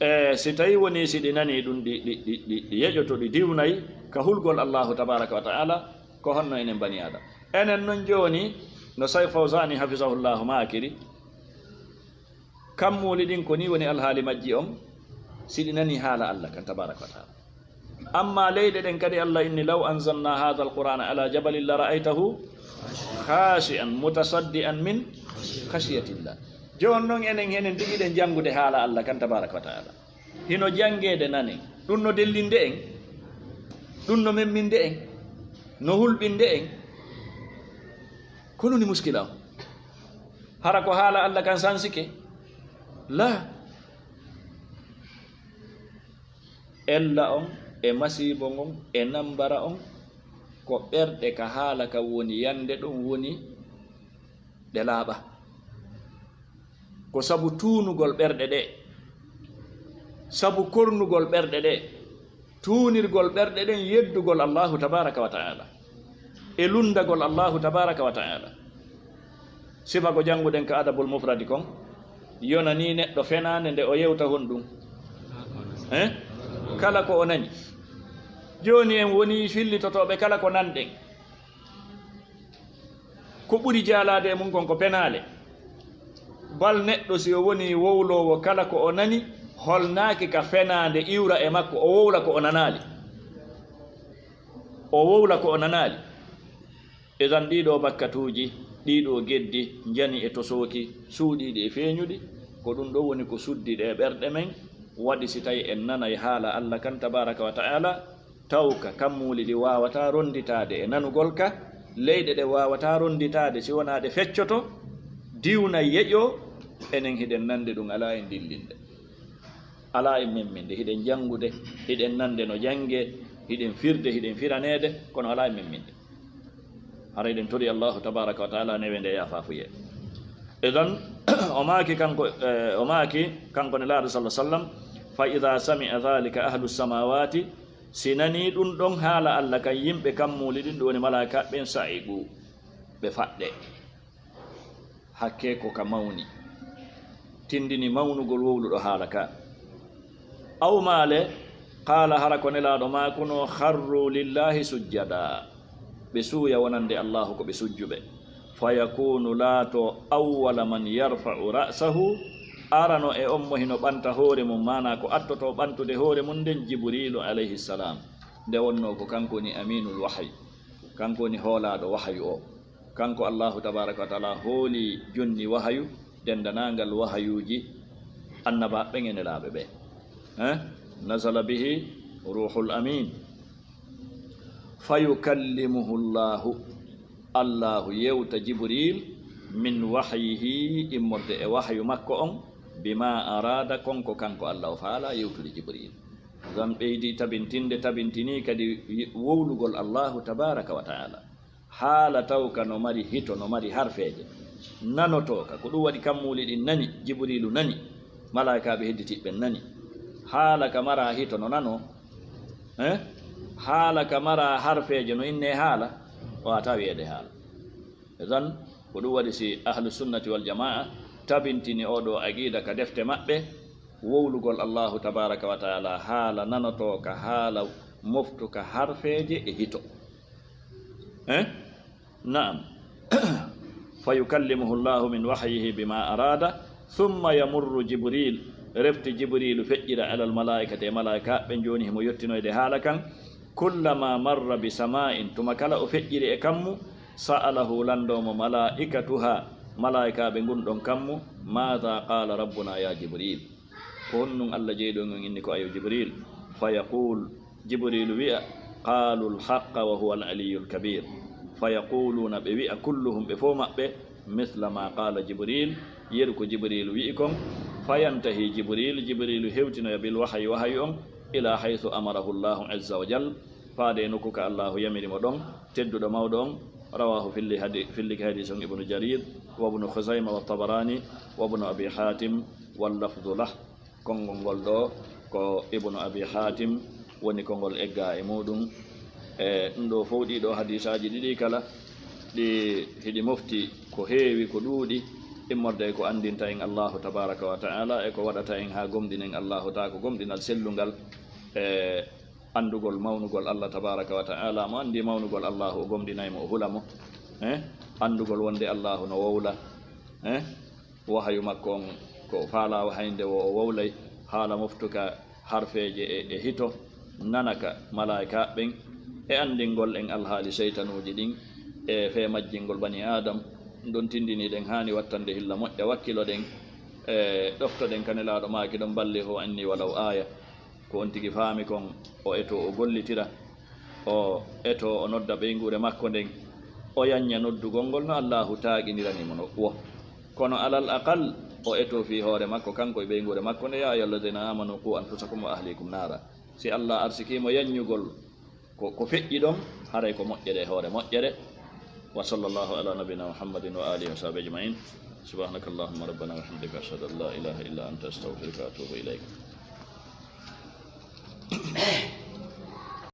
E, si tawii wonii si ɗi nanii ɗum, ɗi, ɗi, ɗi, ɗi, ɗi yeƴoto, ɗi diwnay ka hulgol Allaahu tabaaraka wa ta'aala, ko honno enen banii Aadama? Enen non jooni, no Sayh Fawzaani hafizahullahu maakiri, kammuuli ɗin ko nii woni alhaali majji on, si ɗi nanii haala Alla kan tabaaraka wa ta'aala. Ammaa leyɗe ɗen kadi, Alla inni, "Law anzalnaa haadhal Qur'aana alaa jabalin la ra'aytahu khaashi'an mutasaddi'an min khashiyatillah." Jooni non enen, enen tigi ɗen janngude haala Alla kan tabaaraka wa ta'aala. Hino janngeede nanen. Ɗum no dellinde en. Ɗum no memminde en. No hulɓinde en. Ko ɗum woni muskila on. Hara ko haala Alla kan sansike? Laa. Ella on e masiibo ngon e nambara on ko ɓerɗe ka haala kan woni yande ɗon woni ɗe laaɓa. Ko sabu tuunugol ɓerɗe ɗe, sabu kornugol ɓerɗe ɗe, tuunirgol ɓerɗe ɗen yeddugol Allaahu tabaaraka wa ta'aala e lunndagol Allaahu tabaaraka wa ta'aala. Sifa ko jannguɗen ka Adabul Mufradi kon, yonanii neɗɗo fenaande nde o yewta honɗum? Eh? Kala ko o nani. Jooni en wonii fillitotooɓe kala ko nanɗen. Ko ɓuri jaalaade e mum kon ko penaale. Bal neɗɗo si o wonii wowloowo kala ko o nani, holnaaki ka fenaande iwra e makko, o wowla ko o nanaali. O wowla ko o nanaali. Idan ɗiiɗoo bakkatuuji, ɗiiɗoo geddi, njani e tosooki, suuɗiiɗi e feeñuɗi, ko ɗum ɗoo woni ko suddi ɗe ɓerɗe men, waɗi si tawi en nanay haala Alla kan tabaaraka wa ta'aala, taw ka kammuuli ɗi waawataa ronnditaade e nanugol ka, leyɗe ɗe waawataa ronnditaade si wonaa ɗe feccoto, diwna yeƴoo, enen hiɗen nande ɗum alaa en dillinde. Alaa en memminde, hiɗen janngude, hiɗen nande no janngee, hiɗen firde, hiɗen firaneede, kono alaa en memminde. Hara eɗen tori Allaahu tabaaraka wa ta'aala newende e yaafaafuye. Idan, o maaki kanko, eh, o maaki kanko Nelaaɗo sallallaahu alayhi wa sallam, "Fa idaa sami'a dhaalika ahlu samaawaati," si nanii ɗum ɗon haala Alla kan, yimɓe kammuuli ɗin, ɗum woni malaa'ikaaɓe ɓen, "sa'iquu," ɓe faɗɗe. Hakkee ko ka mawni, tindini mawnugol wowluɗo haala ka. Aw maale, qaala, hara ko Nelaaɗo maakunoo, "Kharruu lillaahi sujjadaa." Ɓe suuya wonande Allaahu ko ɓe sujjuɓe. Fa yakuunu, laato, awwala man yarfa'u ra'sahu, arano e on mo hino ɓanta hoore mum, maanaa ko attoto ɓantude hoore mum nden, Jibriilu alayhi salaam. Nde wonnoo ko kanko woni amiinul wahyi, kanko woni hoolaaɗo wahayu o. Kanko Allaahu tabaaraka wa ta'aala hooli jonni wahayu, denndanangal wahayuuji annabaaɓe ɓen e nelaaɓe ɓe. Eh? Nazala bihi ruuhul amiin. Fayukallimuhu Allaahu. Allaahu yewta Jibriil min wahyihi, immorde e wahyu makko on, bimaa araada, kon ko kanko Alla o faalaa yewtude Jibriil. Ngam ɓeydi tabintinde, tabintinii kadi wowlugol Allaahu tabaaraka wa ta'aala. Haala taw ka no mari hito, no mari harfeeje. Nanotoo ka. Ko ɗum waɗi kammuuli ɗin nani, Jibriilu nani, malaa'ikaaɓe hedditiiɓe ɓen nani. Haala ka maraa hito no nanoo. Eh? Haala ka maraa harfeeje no innee haala, waawataa wi'eede haala. Idan, ko ɗum waɗi si Ahlu Sunnati wal Jamaa tabintini oo ɗoo aqiida ka defte maɓɓe, wowlugol Allaahu tabaaraka wa ta'aala, haala nanotoo ka, haala moftu ka harfeeje e hito. Eh? Naam. Fa yukallimuhu Allahu min wahyihi bima arada, thumma yamurru Jibril, refti Jibrilu feƴƴira alal malaa'ikati, e malaa'ikaaɓe, jooni himo yottinoyde haala kan. Kullama marra bi sama'in, tuma kala o feƴƴiri e kammu, sa'alahu, lanndoo mo malaa'ikatuha, malaa'ikaaɓe ngun ɗon kammu, maada qala rabbuna ya Jibril? Ko honɗun Allah jeyɗo on inni ko ayo Jibril? Fa yaqul, Jibrilu wi'a, qaalu alhaqqa wa huwa al-aliyyul kabir. Fa yaquluna, ɓe wi'a, kulluhum, ɓe fow maɓɓe, mithla ma qala Jibril, yeru ko Jibrilu wi'i kon. Fa yantahi Jibril, Jibrilu hewtinoya bil wahyi, wahayu on, ila haythu amarahu Allahu azza wa jal, faade e nokku ka Allahu yamiri mo ɗon, tedduɗo mawɗo on. Rawahu, filli hadi-, fillike hadis on Ibnu Jarir, wa Ibnu Khuzayma, wa Tabarani, wa Ibnu Abi Hatim, wal lafdu lah. Konngol ngol ɗoo ko Ibnu Abi Hatim woni ko ngol eggaa e muuɗum. E ɗum ɗoo fow, ɗii ɗoo hadiisaaji ɗiɗi kala, ɗi hiɗi mofti ko heewi, ko ɗuuɗi, immorde e ko anndinta en Allaahu tabaaraka wa ta'aala e ko waɗata en haa gomɗinen Allaahu, taa ko gomɗinal sellungal. E anndugol mawnugol Allah tabaaraka wa ta'aala, mo anndi mawnugol Allaahu, o gomɗinay mo, o hula mo. Eh? Anndugol wonde Allaahu no wowla. Eh? Wahayu makko on ko faalaa wahaynde wo o wowlay, haala moftuka harfeeje e, e hito, nanaka malaa'ikaaɓe ɓen, e anndingol en alhaali seytanuuji ɗin, e fee majjingol bani Aadam. Ɗum ɗon tindinii ɗen haani wattande hilla moƴƴa, wakkiloɗen, e ɗoftoɗen ka Nelaaɗo maaki ɗon, ballighu anni walaw aaya. Ko on tigi faami kon, o etoo, o gollitira, o etoo, o nodda ɓeynguure makko nden, o yanña noddugol ngol no Allaahu taaginirani mo no wo. Kono alal aqal, o etoo fii hoore makko, kanko e ɓeynguure makko nde, yaa ayyuhalladiina aamanu quu anfusakum wa ahliikum naara. Si Allah arsikii mo yanñugol ko, ko feƴƴi ɗon, haray ko moƴƴere e hoore moƴƴere. Wa sallallaahu alaa nabiyyinaa Muhammadin wa aalihi wa sahbihi ajma'iin. Subhaanakallahumma rabbanaa wa bihamdika, ashhadu an laa ilaaha illaa anta, astagfiruka wa atuubu ilayk.